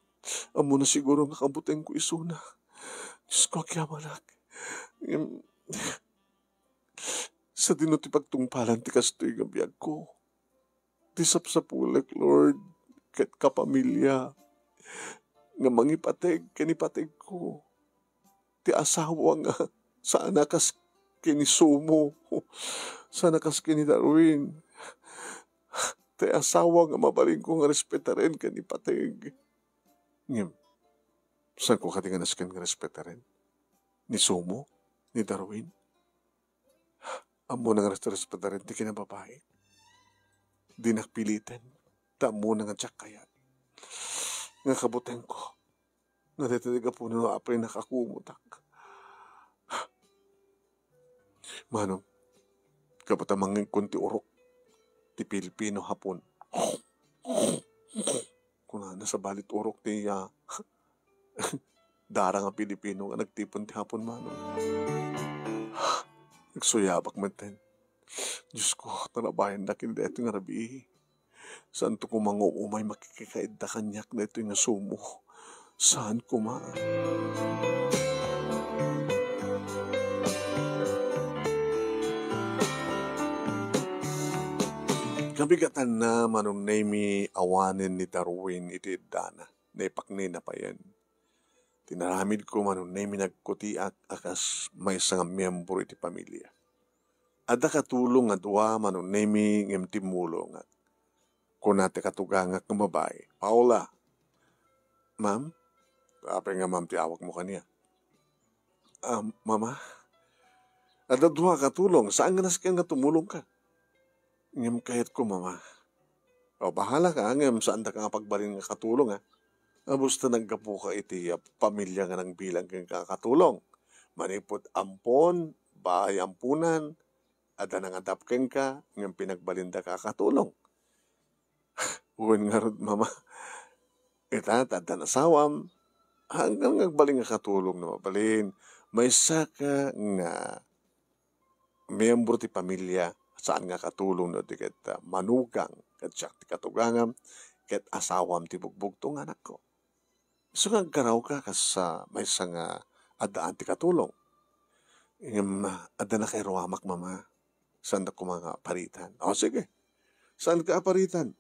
Ammona siguro nga kabutengko isuna. Diosko, agyamanak. Em, sadino ti pagtungpalan ti kastoy nga biagko? Ti sapsapulek, Lord, ket kapamilya nga mangipateg ken ipategko. Ti asawa nga saan a kas ken ni Sumo, saan a kas ken ni Darwin. Ti asawa nga mabalinko nga respetaren ken ipateg. Ngem, saanko kadi nga nasken nga respetaren? Ni Sumo? Ni Darwin? Ammona nga res-, respetaren ti kinababaik. Dinak piliten, ta ammona nga diak kayat. Nga kabutengko, nga dayta ti gapuna no apay nakakumotak. Manong, gapu ta mangngegkon ti urok ti Pilipino Hapon. Kunana, sabali ti urok ti, ah, dara nga Pilipino nga nagtipon ti Hapon, Manong. Nagsuyabak metten. Diosko, tarabayannak iti daytoy nga rabii. Saanto koma nga umay makikikaidda kaniak daytoy nga sumo. Saan koma. Kabigatanna, Manong Nemy, awanen ni Darwin iti iddana. Naipaknina payen. Tinaramidko, Manong Nemy, nagkutiak a kas maysa nga miyembro iti pamilia. Adda katulong nga dua, Manong Nemy, ngem timmulongak. Kuna ti katugangak nga babai, "Paula." "Ma'am?" "Apay nga ma'am ti awagmo kaniak?" "Ah, mama, adda dua a katulong. Saan nga nasken nga tumulongka?" "Ngem kayatko, mama." "O, bahalaka, ngem saandaka nga pagbalin nga katulong, a. Abus ta naggapuka iti, ah, pamilia nga nagbilang kenka a katulong. Manipud ampon, baay amponan, adda nangadap kenka, ngem pinagbaliandaka a katulong." "Wen ngarud, mama. Ita, ta addan asawam. Haanka nga agbalin nga katulong no mabalin. Maysaka nga miyembro ti pamilia, saan nga katulong no di ket, ah, manugang, ket siak ti katugangam, ket asawam ti bugbugto nga anakko. Isu nga aggarawka kas, ah, maysa nga addaan ti katulong. Ngem, ah, adda nakairuamak, mama. Saandak koma nga paritan." "O, sige. Saanka a paritan?"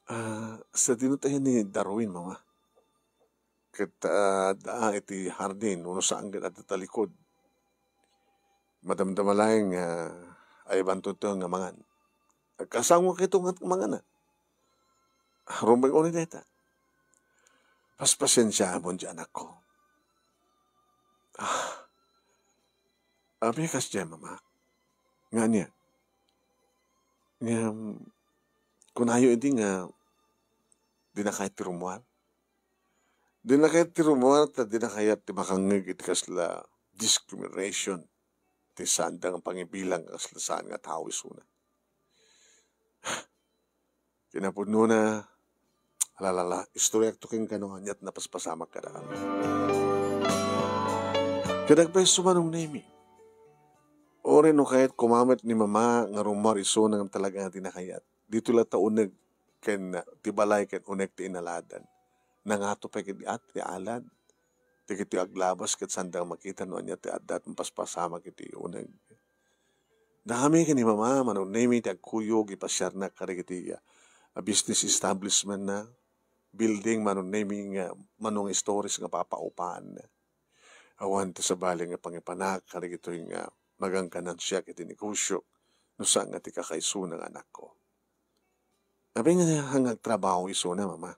"Ah, sadino tayo ni Darwin, mama. Ket, ah, adda iti hardin, wenno saan ket adda talikod. Madamdama laeng nga ayabanto nga mangan. Agkasangwak ito nga mangan, a. Rumbeng unay dayta. Paspasiensiaamon diay anakko." "Ah, apay a kasdiay, mama? Nga ania? Ngem, kunayo idi nga dina kayat ti rummuar?" "Dina kayat ti rummuar ta dina kayat ti makangngeg iti kasla discrimination, ti saanda nga pangibilang kasla saan nga tao isuna." Kinapudnona, alalala, istoriakto kenka no ania ti napaspasamak kadakami. Kadagpayso, Manong Nemy. Uray no kayat koma met ni mama nga rummuar isuna ngem talaga nga dina kayat. Ditoy latta uneg ken ti balay ken uneg ti inaladan. Nangato pay ket at ti alad. Dagitoy aglabas ket saanda makita no ania ti adda ti mapaspasamak iti uneg. Dakami ken ni mama, Manong Nemy, ti agkuyog ipasiarnak kadagiti, ah, business establishment na, building, Manong Nemy, nga mano nga stories nga papaupaanna. Awan ti sabali nga pangipanak kadagitoy nga magangganansya iti negosio, no saan nga ti kakaisuna nga anakko. Apay nga, nga agtrabaho isuna, mama?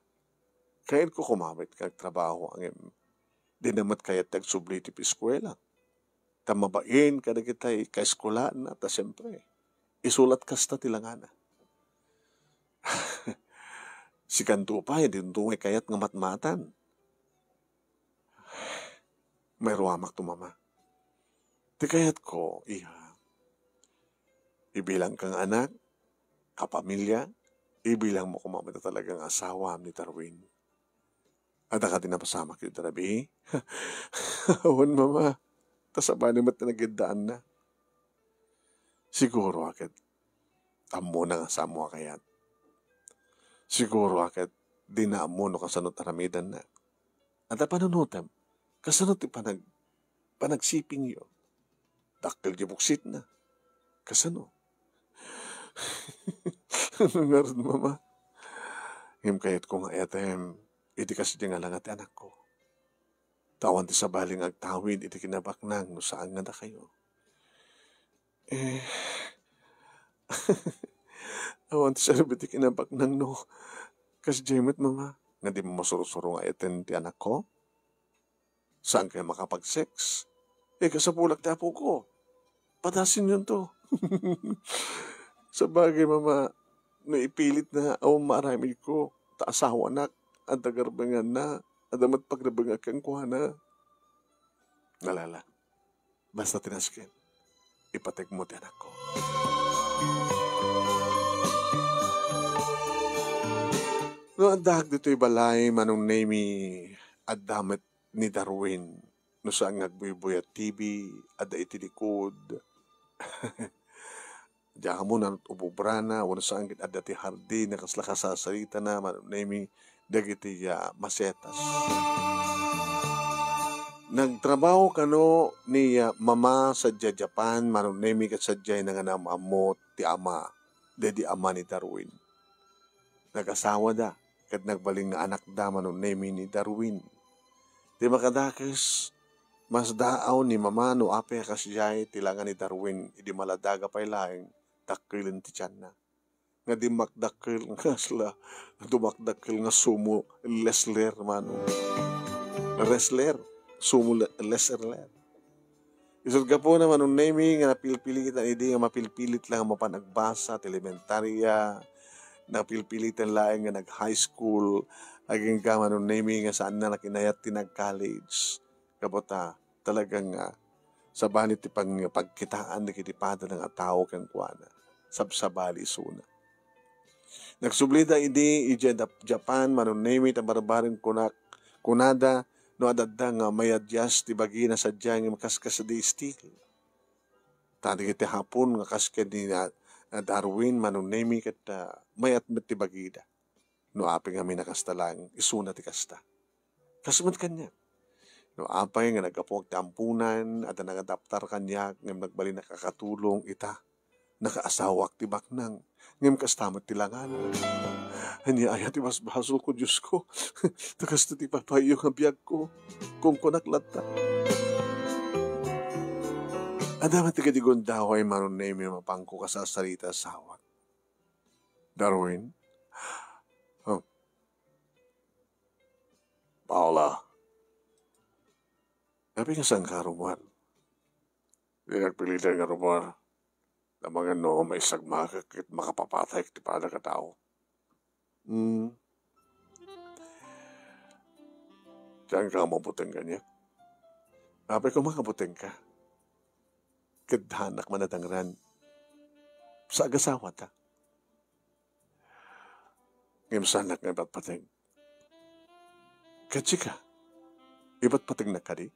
Kayatko koma met nga agtrabaho, ngem dina met kayat ti agsubli ti eskuela. Ta mabain kadagitay kaeskulaanna, ta siempre, isulat kasta ti langana. Sikanto pay, dinto ngay kayat nga matmatan. Mairuamakto, mama. Ti kayatko, iha, ibilangka nga anak, kapamilya, ibilangmo koma met talaga nga asawam ni Darwin. Adda kadi napasamak iti rabii? Awan, mama. Ta sabali met ti nagiddaanna. Siguro a ket ammona nga saanmo a kayat. Siguro a ket dina ammo no kasano ti aramidenna. Adda panunotem, kasano ti panag-, panagsipingyo? Dakkel ti buksitna. Kasano? Ano ngarud, mama? Ngem kayatko nga ayatem iti kasdi nga langa ti anakko. Ta awan ti sabali nga agtawid iti kinabaknang no saan nga dakayo. Eh, awan ti serbi ti kinabaknang no kasdiay met, mama, nga dimo masursuro nga ayaten ti anakko? Saan kayo makapag-sex? Eh, kasapulak ti apoko. Padasenyonto. Sabagay, mama, no ipilitna, awan maaramidko. Ta asawanak, adda garbenganna, adda met pagrebengak kenkuana. Alala. Basta ti nasken, ipategmo ti anakko. No addaak ditoy balay, Manong Nemy, adda met ni Darwin. No saan nga agbuybuy a T V, adda iti likod. Diak ammo no ububrana, wenno saan ket adda ti hardin a kasla kasasaritana, Manong Nemi, dagiti, ah, masetas. Nagtrabaho kano ni, ah, mama sadiay Japan, Manong Nemi, ket sadiay nga naam-ammo ti ama, daydi ama ni Darwin. Nagasawada ket nagbalin nga anakda, Manong Nemi, ni Darwin. Ti makadakes, masdaaw ni mama no apay a kasdiay ti langa ni Darwin idi maladaga pay laeng, dakkelen ti tianna. Nga dimmakdakkel nga kasla, dumakdakkel nga sumo wrestler, Manong. Wrestler, sumo le-, wrestler. Isut' gapuna, Manong Nemi, nga napilpilitan idi nga mapilpilit la nga mapan agbasa ti elementaria, napilpilitan laeng nga nag-high school, agingga, Manong Nemi, nga saanna la kinayat ti nag-college. Gapu ta, talagang, ah, sabali ti pang-, pagkitaan dagiti padana nga tao kenkuana. Sabsabali isuna. Nagsublida idi idiay Dap-, Japan, Manong Nemi, ta barbareng kunak-, kunada no adda nga mayadias ti bagina sadiay nga kaskasdi steel. Ta dagiti Hapon nga kas ken ni, ah, Darwin, Manong Nemi, ket, ah, mayat met ti bagida. No apay ngamin a kasta laeng, isuna ti kasta. Kas met kaniak. No apay nga naggapuak ti amponan, adda nangadaptar kaniak, ngem nagbalin a kakatulong ita. Nakaasawak ti baknang, ngem kasta met ti langana. Ania aya ti basbasolko, Diosko? Ta kasta ti papayo nga biagko. Kunkunak latta. Adda met ti kadi gundaway, Manong Nemi, mapangko kasasarita asawak. Darwin? Oh. Paula. Apay nga saanka a rummuar? Di nagpilitan nga rummuar. Amangan no maisagmakek ket makapapatayek ti padana a tao. Hmm. Saanka a mabuteng kaniak? Apay koma nga butengka? Ket hanak man a dangran. Sa agasawata. Ngem saanak nga ipatpateg. Ket sika, ipatpategnak kadi?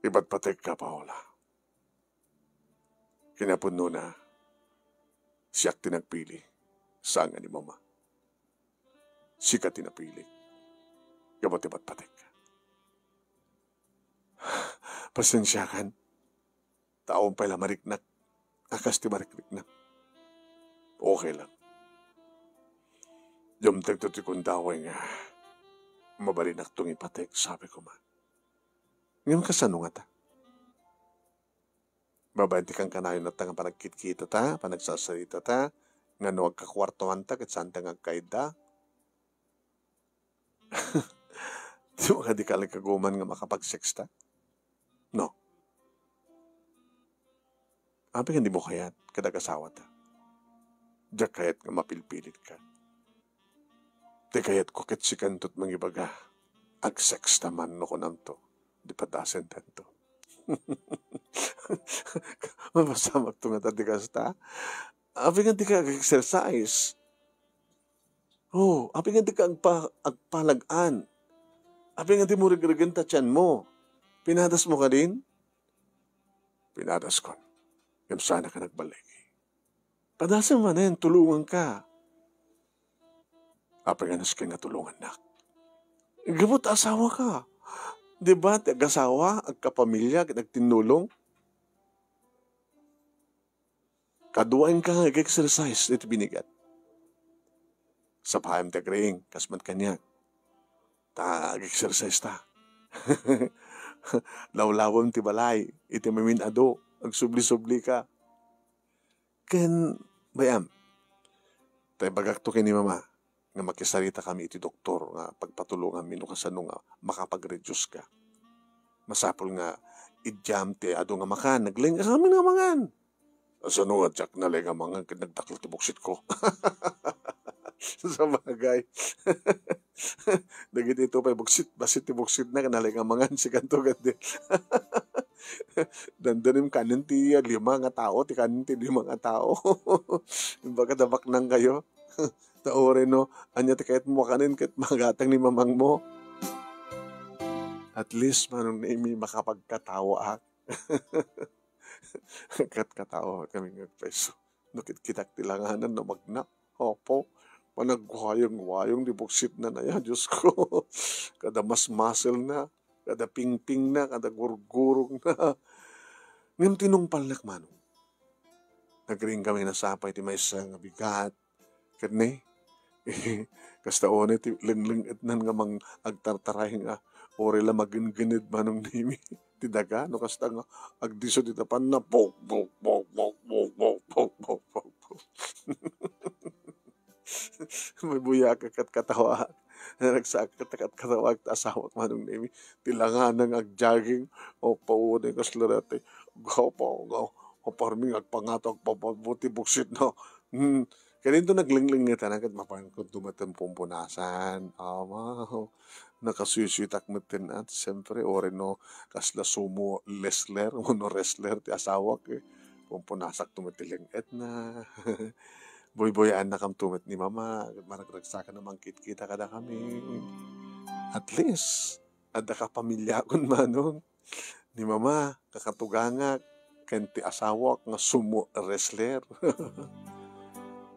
Ipatpategka, Paola. Kinapudnona, siak ti nagpili, saan nga ni Mama. Sika ti napili. Gapu ti patpategka. Pasensiakan. Ta awan pay la mariknak a kas ti marikriknak. Okay lang. Dumtengto ti gundaway nga mabalinakto nga ipateg, sabi koma. Ngem kasano ngata? Babaen ti kankanayon ta nga panagkitkitata, panagsasaritata, nga no agkakuartoanta ket saanta nga agkayda. Di mo kadi kalagkaguman nga makapag-sex ta? No. Apay nga di mo kayat, kada kasawata. Diak kayat nga mapilpilitka. Ti kayatko ket sikanto ti mangibaga, "Ag-sex ta man no kunamto, di padasen tanto." Mapasamakto ngata ti kasta. Apay nga dika ag-exercise? Oh, apay nga dika agpa-, agpalag-an? Apay nga di mo regregen ta tianmo? Pinadas mo kadin? Pinadas kon. Ngem saanak a nagballigi. Padasem manen, tulonganka. Apay nga nasken nga tulongannak? Gapu ta asawaka. Di ba, ti agasawa, agkapamilya, ket agtinnulong? Kaduaenka nga ag-exercise iti binigat. Sapaem ti agriing, kas met kaniak. Ta ag-exercise ta. Lawlawem ti balay, iti mamin-adu, agsubli-sublika. Ken, bay-am, ta ibagakto ken ni Mama nga makisaritakami iti doktor nga pagpatulonganmi no kasano nga makapag-reduce ka. Masapul nga idiam ti adu nga makan, naglaing kami nga mangan. Kasano nga diak nalaing nga mangan ket nagdakkel ti buksitko? Sabagay. Dagiti ito pay buksit, bassit ti buksitna, nalaing nga mangan, sikanto ket di. Dandanim kanen ti lima nga tao, ti kanen ti lima nga tao. Imbag a dabaknang kayo. Ta uray no, ania ti kayatmo a kanen ket magatang ni mamangmo? At least, Manong Nemi, makapagkatawaak. Kat-, katawa kami nga agpayso. No kitkitak ti langanan, namagna. Apo, panagwayong-wayong ti buksitna aya, Diosko. Kada masmaselna, kada pingpingna, kada gurgurongna. Ngem tinungpalnak, Manong. Nagriing kami nasapa iti maysa nga bigat. Ket ne, kasta unay ti lengleng-etnan nga mang-, agtartaray nga uray la magenggened, Manong Nemi, ti daga, no kasta nga agdisso ti tapanna, pok, pok, pok. Mabuya ka kat katawa. Naragsak kat katawa ti asawak, Manong Nemi. Ti langanan nga agjogging, o, paunay kasla dati. Gapo, ga-, o, parmi nga agpangato, agpapabuti buksit na. Hmm. Kadinto naglenglengngetanan ket mapanko dumaten pumpunasan. Ama, nakasuysuyitak metten at siyempre, uray no, kasla sumo wrestler, wenno wrestler ti asawak, eh. Pumpunasak to met ti leng-etna. Buybuyaannakamto met ni Mama, ket maragragsakan a mangkitkita kadakami. At least, adda kapamiliakon, Manong. Ni Mama, kakatugangak, ken ti asawak nga sumo wrestler.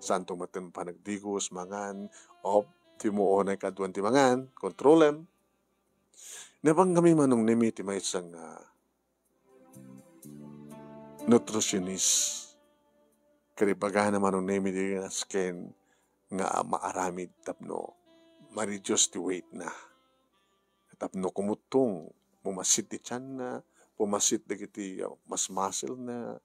Saanto met panagdigos, mangan, op, ti mo unay kaduan ti mangan, kontrolem. Napan kami, Manong Nemi, ti maysa nga nutritionist. Ket ibagana, Manong Nemi, di nasken nga maaramid tapno ma-reduce ti weight na. Tapno kumuttong, pumassit ti tiyanna, pumassit dagiti, uh, mas muscle na.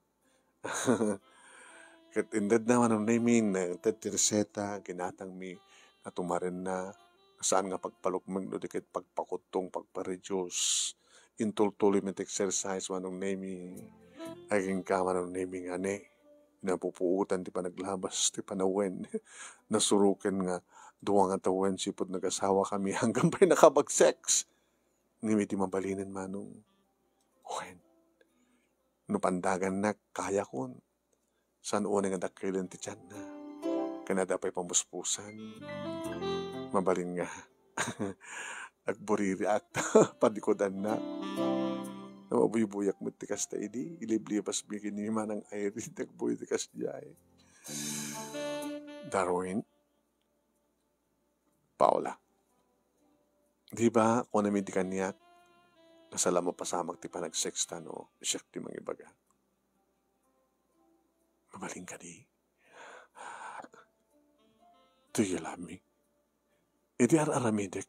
Ket inted na, Manong Nemi, inted ti reseta, ginatangmi nga tumarenna, saan nga pagpalukmeng no di ket pagpakuttong, pagpa-reduce. Intultuloy met exercise, Manong Nemi. Agingga, Manong Nemi, nga ne, napupuotan ti panaglabas ti panawen. Nasuroken nga dua nga tawen sipud nagasawa kami, anggan pay nakabag-sex. Ngem iti mabalinen, Manong, wen, no pandagannak, kayakon. Saan unay nga dakkelen ti tiyanna. Ken adda pay pamuspusan. Mabalin nga. Agbuririak ta padikudanna. Mabuybuyak met ti kasta idi. Iliblibasmi ken ni Manang Irene. Agbuy ti kasdiay. Darwin, Paula. Di ba, kunam idi kaniak, nga saan la mapasamak ti panag-sex ta no siak ti mangibaga? Mabalin kadi? Do you love me? Idi ar-aramidek,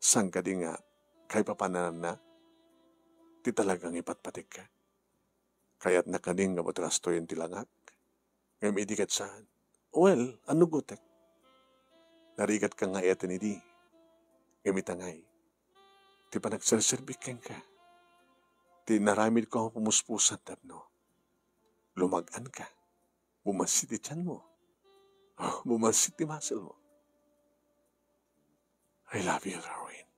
saan kadi nga kaipapanananna ti talaga nga ipatpategka? Kayatna kadi nga butrastoyen ti langak? Ngem idi ket saan, well, annugotek. Narigatka nga ayaten idi. Ngem ita ngay, ti panagserserbik kenka, ti inaramidko nga pumuspusan tapno lumag-anka, bumassit ti tiyanmo, bumassit ti muscle mo. I love you, Darwin.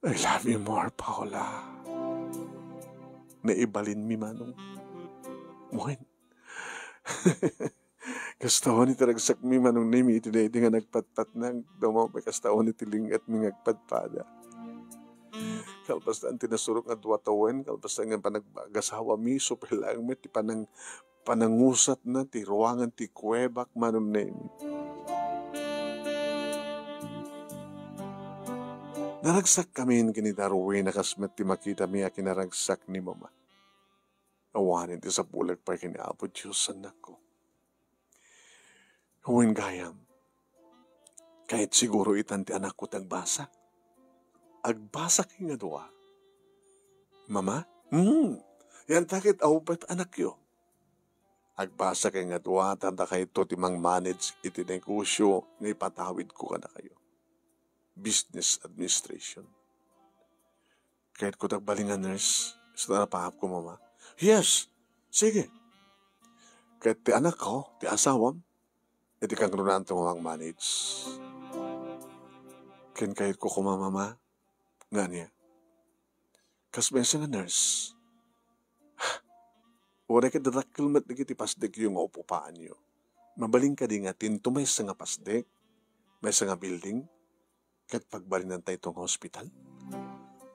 I love you more, Paula. Naibalinmi, Manong. Wen. Kasta wen iti ragsakmi, Manong Nemi, iti daydi nga nagpatpatnag. Damo pay kasta wen iti leng-etmi nga agpadpada. Kalpasan ti nasurok nga dua tawen, kalpasan nga panag-, agasawami, isu pay laeng met ti panang-, panangusatna ti ruangan ti kuwebak, Manong Nemi. Naragsak kamin ken ni Darwin a kas met ti makitami a kinaragsak ni Mama. Awanen ti sapulek pay ken ni Apo Dios, annakko. Wen gayam, kayat siguro itan ti anakko ti agbasa. Agbasa kay nga dua. Mama? Hmm, yanta ket awan pay anakyo. Agbasa kay nga dua, ta dakayto ti mang-manage iti negosyo nga ipatawidko kadakayo. Business administration. Kayatko ti agbalin nga nurse. Isu ti napaapko, Mama. Yes, sige. Ket ti anakko, ti asawam, iti kangrunaan ti mamang-manage. Ken kayatko koma, Mama, nga ania? Kas maysa nga nurse, uray ket dadakkel met dagiti pasdekyo nga up-upaanyo. Mabalin kadi nga tinto maysa nga pasdek, maysa nga building, ket pagbalinantayto nga hospital?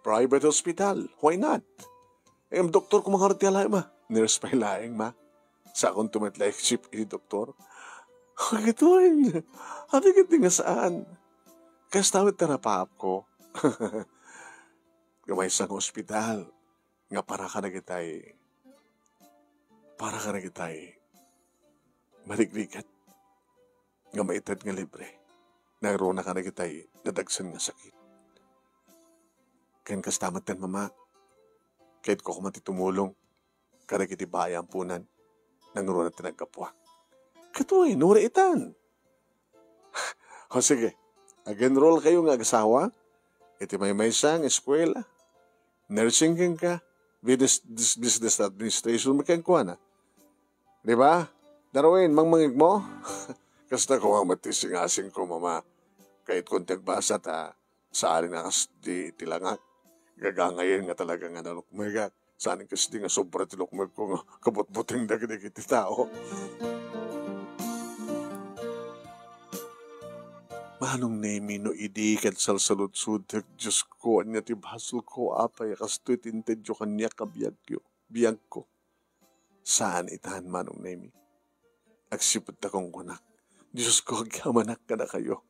Private hospital, why not? Ngem doktor koma ngarud ti alaem, ma. Nurse pay laeng, ma. Saankonto met la isip iti doktor. Kitaem, apay ketdi nga saan? Kasta met ti arapaapko. Nga maysa nga ospital nga para kadagitay, para kadagitay marigrigat nga maited nga libre. Nangruna kadagitay nadagsen nga sakit. Ken kasta met ten, mama, kayatko koma ti tumulong kadagiti baay a amponan, nangruna ti naggapuak. Ket wen, uray itan. O sige, ag-enroll kayo nga agasawa iti maymaysa nga eskuela. Nursing kenka, business, business administration met kenkuana. Di ba? Darwin, mangmangegmo? Kasta koma met ti singasingko, mama. Kayatkon ti agbasa ta saan a kas di ti langak. Gagangayen nga talaga nga nalukmegak. Saan kas di nga sobra ti lukmegko nga kabutbuteng dagiti tao. Manong Nemi, no idi ket salsaludsodek, Diosko, ania ti basolko, apay a kastoy ti intedyo kaniak a biagyo, biagko? Saan itan, Manong Nemi. Agsipud ta kunkunak, Diosko, agyamanak kadakayo.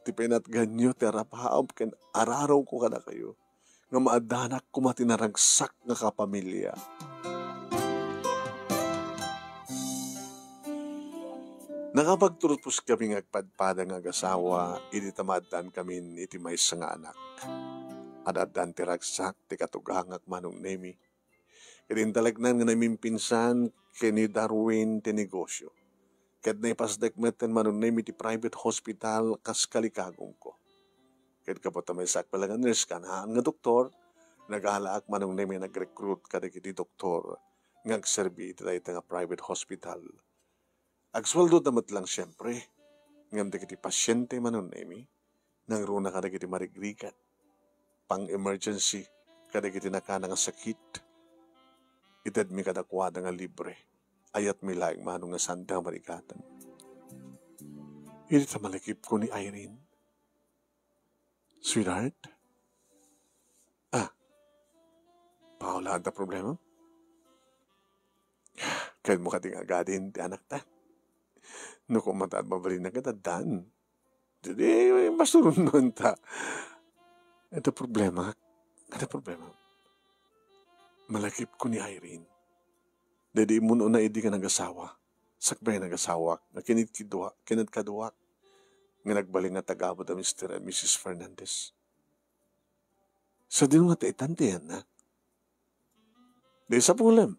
Ti pinatganyo ti arapaap ken ararowko kadakayo, nga maaddanak koma ti naragsak nga kapamilya. Nakapagturpos kami nga agpadpada nga agasawa idi ta maaddaankamin iti maysa nga anak. Ad-addan ti ragsak ti katugangak, Manong Nemi. Ket intaleknan nga namimpinsan ken ni Darwin ti negosio. Ket naipasdek met ten, Manong Nemi, ti private hospital kas kalikagongko. Ket gapu ta maysaak pay la nga nurse ken haan nga doktor, nagalaak, Manong Nemi, a nag-recruit kadagiti doktor nga agserbi iti dayta nga private hospital. Agsueldoda met lang, siempre. Ngem dagiti pasiente, Manong Nemi, nangruna kadagiti marigrigat, pang-emergency, kadagiti nakana nga sakit. Itedmi kadakuada nga libre. Ayatmi laeng, Manong, nga saanda nga marigatan. Idi ta malakipko ni Irene, "Sweetheart? Ah, Paola, adda problema? Kayatmo kadi nga agadin ti anakta? No koma ta mabalin, ket addan. Daydi, pasturon ta. Adda problema. Adda problema. Malakipko ni Irene. Daydi immun-una idi nga nagasawa. Sakbay nagasawak, nga kinitkiduak, kinitkaduak, nga nagbalin nga tagabu da Mister and Missus Fernandez. Sadino nga ta itan ti ayanna? Di sapulem.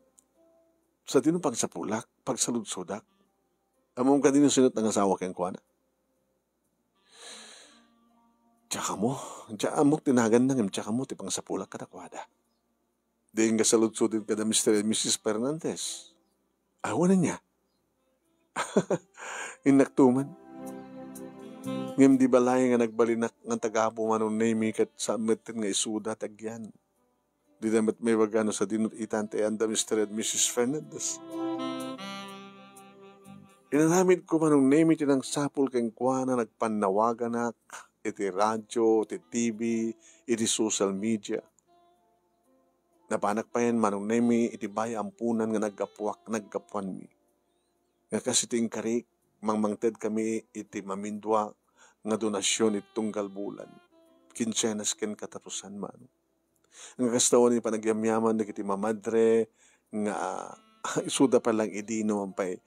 Sadino pangsapulak, pagsaludsodak? Ammom kadi no sino ti nangasawa kenkuana? Diak ammo, diak ammok ti naganna ngem diak ammo ti pangsapulak kadakuada. Di nga saludsoden kada Mister and Missus Fernandez. Awan ania. Innak tuman. Ngem di balay nga nagbalinak nga tagabu, Manong Nemi, ket saan metten nga isuda ti agyan. Dida met maibaga no sadino itan ti ayan da Mister and Missus Fernandez. Inaramidko, Manong Nemi, ti nangsapul kenkuana, nagpannawaganak iti radio, iti T V, iti social media. Napanak payen, Manong Nemi, iti bay a amponan nga naggapuak, naggapuanmi. Nga kas iti inkarik, mangmangted kami iti mamindua nga donasion iti tunggal bulan, kinsenas ken katapusan, Manong. Nga kasta wen iti panagyamyaman dagiti mamadre nga isuda pay lang idi no man pay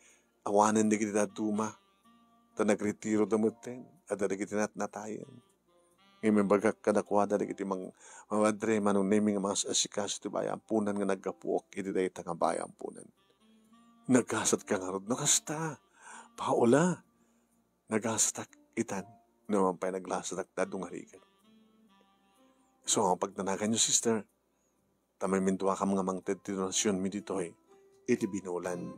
awanen dagiti dadduma, ta nagretiroda metten, adda dagiti natnatayen. Ngem imbagak kadakuada dagiti mang-, mamadre, Manong Nemi, nga mangas-asikaso ti bay a amponan nga naggapuak iti dayta nga bay a amponan. Nagasatka ngarud no kasta, Paola. Nagasatak itan, no man pay naglasatak ta adu nga rigat. Isu nga pagdanaganyo, sister, ta maminduakam nga mangted ti donasionmi ditoy iti binulan.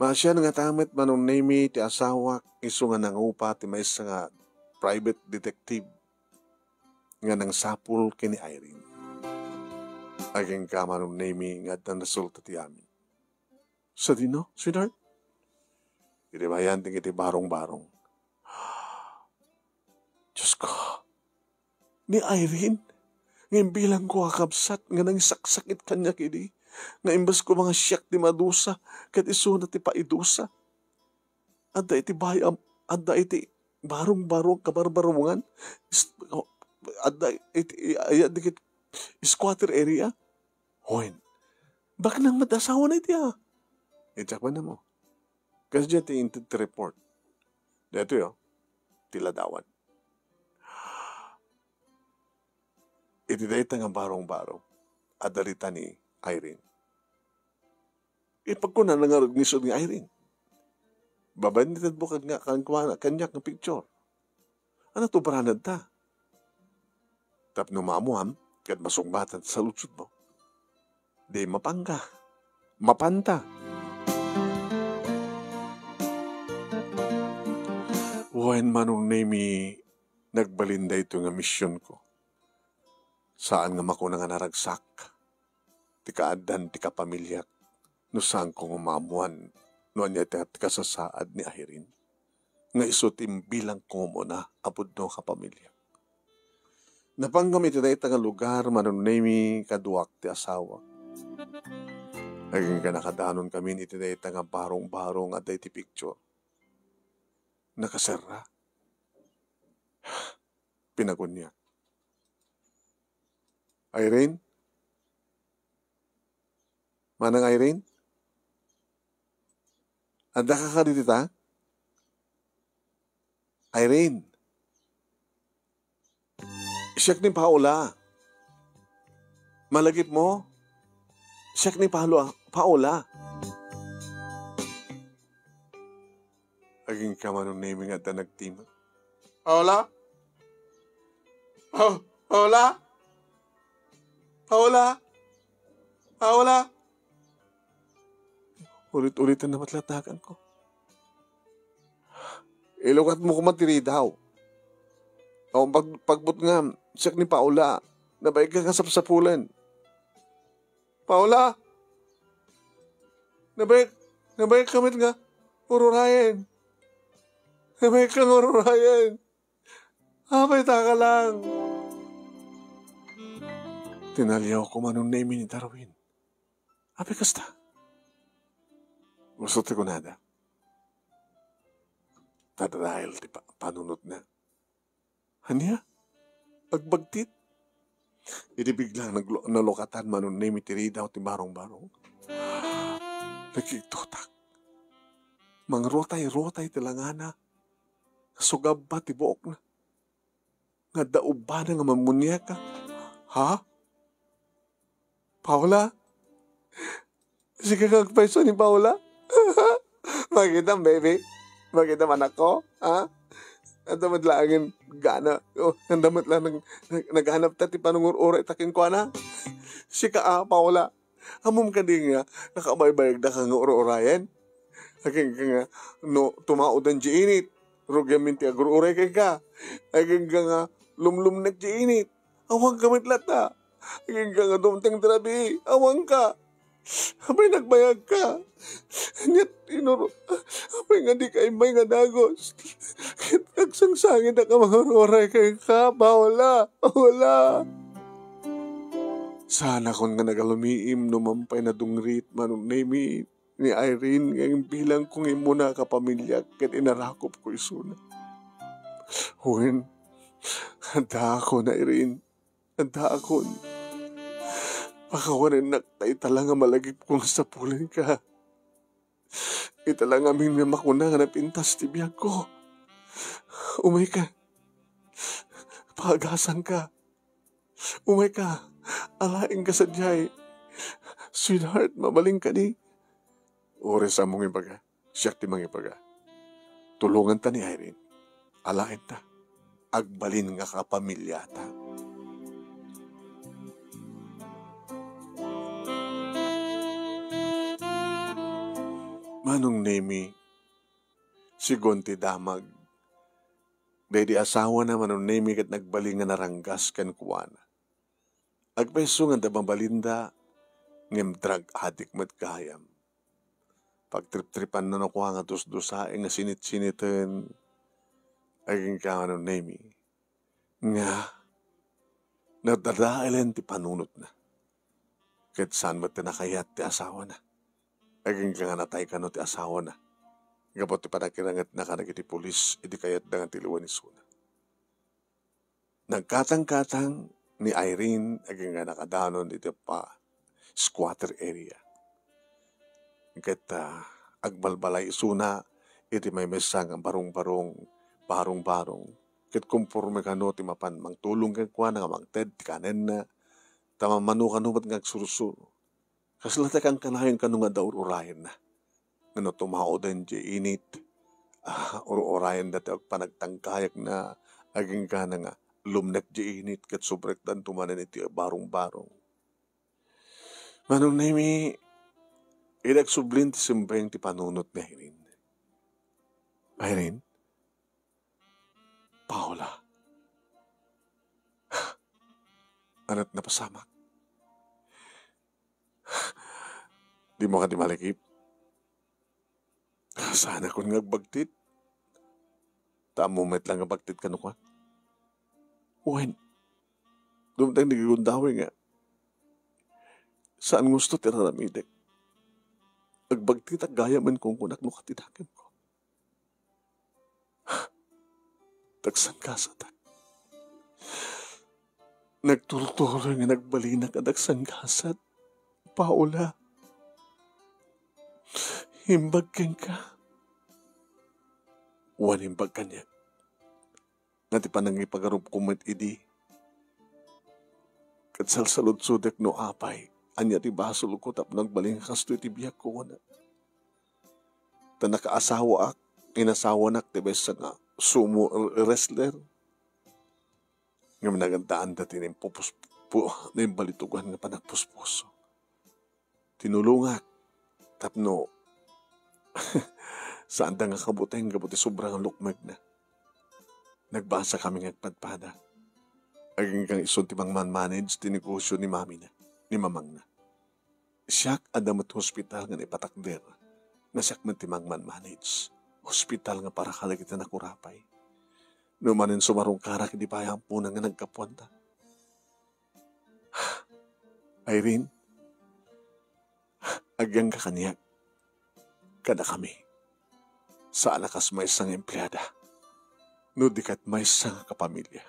Maasian ngata met, Manong Nemi, ti asawak, isu nga nangupa ti maysa nga private detective nga nangsapul ken ni Irene. Agingga, Manong Nemi, nga adda nasulta ti amin. Sadino, sweetheart? Idi mayanting iti barong-barong. Diosko, ni Irene, Ngem bilangko a kabsat nga nangisaksakit kaniak idi, nga imbes koma nga siak ti madusa, ket isuna ti paidusa. Adda iti bay-, adda iti barong-barong, kabarbarungan, is-, adda iti, ay, adda ket squatter area. Wen, baknang met asawana iti, a? Iti, kuan mo. Kasdiay ti inted ti report. Daytoy, o, ti ladawan. Iti dayta nga barong-barong, adda rita ni Irene. Ipagkunana ngarud nga isut' ni Irene. Babaen ni Ted Bukag nga kankuana, kaniak nga picture. Ania ti ubranadta? Tapno maamuam, ket masungbatanta ti saludsodmo. Di mapangka. Mapanta. Wen, Manong Nemi, nagbalin daytoy nga misionko. Saan nga makuna nga naragsak ti kaaddan ti kapamiliak no saanko nga maammoan no ania ti kasasaad ni Irene nga isu ti imbilangko nga umuna a pudno a kapamiliak. Napangngam iti dayta nga lugar, Manong Nemi, kaduak ti asawak. Agingga nakadanon kami iti dayta nga barong-barong adda iti picture. Nakaserra. Pinaguniak. Irene? Manang Irene? Addaka kadi dita? Irene? Siak ni Paula. Malagipmo? Siak ni Paula. Paula. Agingga Manong Nemi nga adda nagtimek. Paula? Pa-, Paula? Paula? Paula? Ulit-ulitan na met latta, akanko. Ilukatmo koma ti ridaw. Awan pag-, pagbutngam, siak ni Paula. Nabainka nga sapsapulen. Paula! Nabain-, nabainka met nga ururayen. Nabainka nga ururayen. Apay, taka lang. Tinaliawko, Manong Nemi, ni Darwin. Apay kasta? Gusto ti kunada. Tadadael ti pa-, panunotna. Ania? Agbagtit? Idi biglang naglo-, nalukatan, Manong Nemi, ti ridaw ti barong-barong. Nakigtotak. Mangrotay-rotay ti langana. Sugabba ti buokna. Nga adda ubbana nga mammuniaka. Ha? Paula? Sika nga agpayso ni Paula? Makitam, baby? Makitam, anakko? Ha? Anda met laengen gana? O, anda met la nag-, nag-, naghanapta ti panangur-urayta kenkuana? Sika a, Paula? Ammom kadi nga nakabaybayagdaka nga ur-urayen? Agingga nga no tumaodan diay init, rugiamin ti agur-uray kenka. Agingga nga lumlumnek diay init, awanka met latta. Agingga nga dumteng ti rabii, awanka. Apay nagbayagka? Ania ti inur-, apay nga dika immay nga dagus? Ket agsangsangidak a mangur-uray kenka, Paula, Paula. Saanakon nga nagalumiim no mampay nadungrit, Manong Nemi, ni Irene nga imbilangko nga immuna a kapamiliak ket inarakupko isuna. Wen, addaakon, Irene. Addaakon. Pakawanennak ta ita la nga malagipko nga sapulenka. Ita la ngamin nga makuna nga napintas ti biagko. Umayka. Paagasanka. Umayka. Alaenka sadiay. Sweetheart, mabalin kadi? Uray sa ammom nga ibaga. Siak ti mangibaga. Tulonganta ni Irene. Alaenta. Agbalin nga kapamiliata. Manong Nemi, sigun ti damag, daydi asawana, Manong Nemi, ket nagbalin nga naranggas kenkuana. Agpayso nga adda mabalinda, ngem drug addict met gayam. Pagtriptripanna no kua nga dusdusaen nga sinitsiniten, agingga, Manong Nemi, nga Nadadaelen ti panunotna. Ket saan met ti nakayat ti asawana. Agingga nga natay kano ti asawana. Gapu ti panakirangetna kadagiti pulis idi kayatda nga tiliwen isuna. Nagkatangkatang ni Irene agingga nakadanon iti pa squatter area. Ket, ah, agbalbalay isuna iti maymaysa nga barungbarung, barungbarung. Ket konporme kano ti mapan mangtulong kenkuana nga mangted ti kanenna, ta mammano kano met nga agsursuro. Kasla ti kankanayon kano nga adda ur-urayenna. Nga no tumauden diay init, ah, ur-urayenda ti agpanagtangkayekna, agingga nga lumnek diay init ket subrekdanto manen iti barungbarung. Manong Nemi, idi agsublin ti sembeng ti panunot ni Irene. Irene? Paula. Ania't napasamak? Dimo kadi malakip? Saanakon nga agbagtit. Ta ammom met la nga bagtit kano kuan. Wen, dumteng ni gundaway nga saan nga usto ti raramidek. Agbagtitak gayam a kunkunak no kati dakemko. Dagsangkasatak. Nagturturoy nga nagbalinak a dagsangkasat, Paula. Imbag kenka. Wen, imbag kaniak. Nga ti panangipagarupko met idi, ket salsaludsodek no apay, ania ti basolko tapno agbalin nga kastoy ti biagko, kunak. Ta nakaasawaak, inasawanak ti maysa nga sumo wrestler. Ngem nagandaanda ti naimpupus-, pu-, naimbalitugan nga panagpuspuso. Tinulongak tapno saanda nga kabuteng gapu ti sobra nga lukmegna. Nagbasakami nga agpadpada. Agingga isu ti mangmanmanage ti negosio ni mamina, ni mamangna. Siak adda met hospital nga naipatakder, nga siak met ti mangmanmanage. Hospital nga para kadagiti nakurapay. No manen sumarungkarak idi pay ammonan nga naggapuanta. Irene, agyangka kaniak. Kadakami. Saan a kas maysa nga empleada. No di ket maysa nga kapamilya.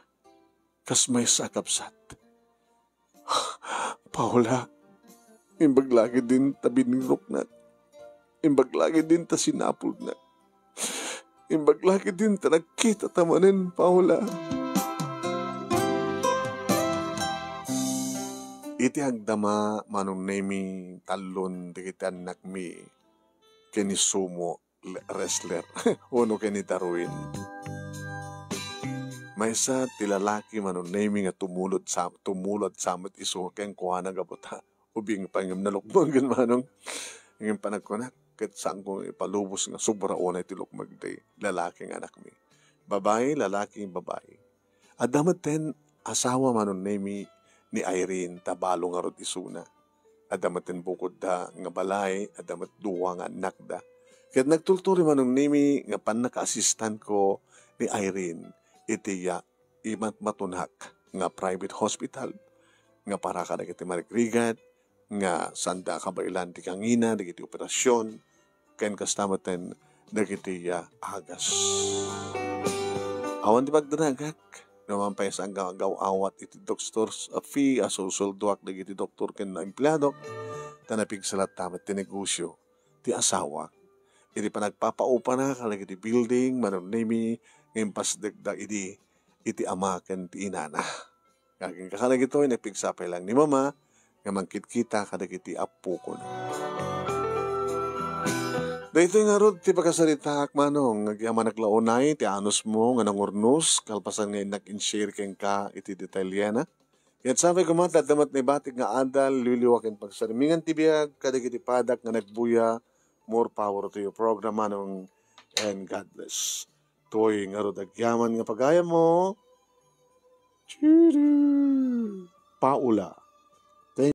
Kas maysa a kabsat. Paula, imbag la ketdin ta biniroknak. Imbag la ketdin ta sinapulnak. Imbag la ketdin ta nagkitata manen, Paula. Iti agdama, Manong Nemi, tallon dagiti annakmi ken ni Sumo le-, wrestler, wenno ken ni Darwin. Maysa ti lalaki, Manong Nemi, nga tumulod sa-, tumulod sa met isu kenkuana gapu ta ubing pay ngem nalukmagen, Manong. Ngem panagkunak, ket saanko nga ipalubos nga sobra unay ti lukmeg ti lalaki nga anakmi. Babai, lalaki, babai. Adda metten asawa, Manong Nemi, ni Irene, ta balo ngarud isuna. Adda metten bukodda nga balay, adda met dua nga annakda. Ket nagtultuloy, Manong Nemi, nga pannakaasistanko ni Irene iti, ah, imatmatunak nga private hospital nga para kadagiti marigrigat, nga saanda a kabaelan ti kangina dagiti operasion, ken kasta metten dagiti, ah, agas. Awan ti pagdanagak, no man pay saanka nga agaw-awat iti doctor's fee a susuldoak dagiti doktor ken empleadok, ta napigsa latta met ti negosio ti asawak. Iti panagpapaupana kadagiti building, Manong Nemi, nga impasdekda idi iti ama ken ti inana. Agingga kadagitoy, napigsa pay laeng ni Mama nga mangkitkita kadagiti appokon. Daytoy ngarud ti pakasaritaak, Manong, nga agyamanak la unay ti anusmo nga nangurnos, kalpasan nga innak in-share kenka iti detalyena. Ket sapay koma ta adda met naibatik nga adal, liwliwa ken pagsarmingan ti biag kadagiti padak nga nagbuya. More power to your program, Manong, and God bless. Toy ngarud agyaman nga pagayammo. Cheerio! Paula.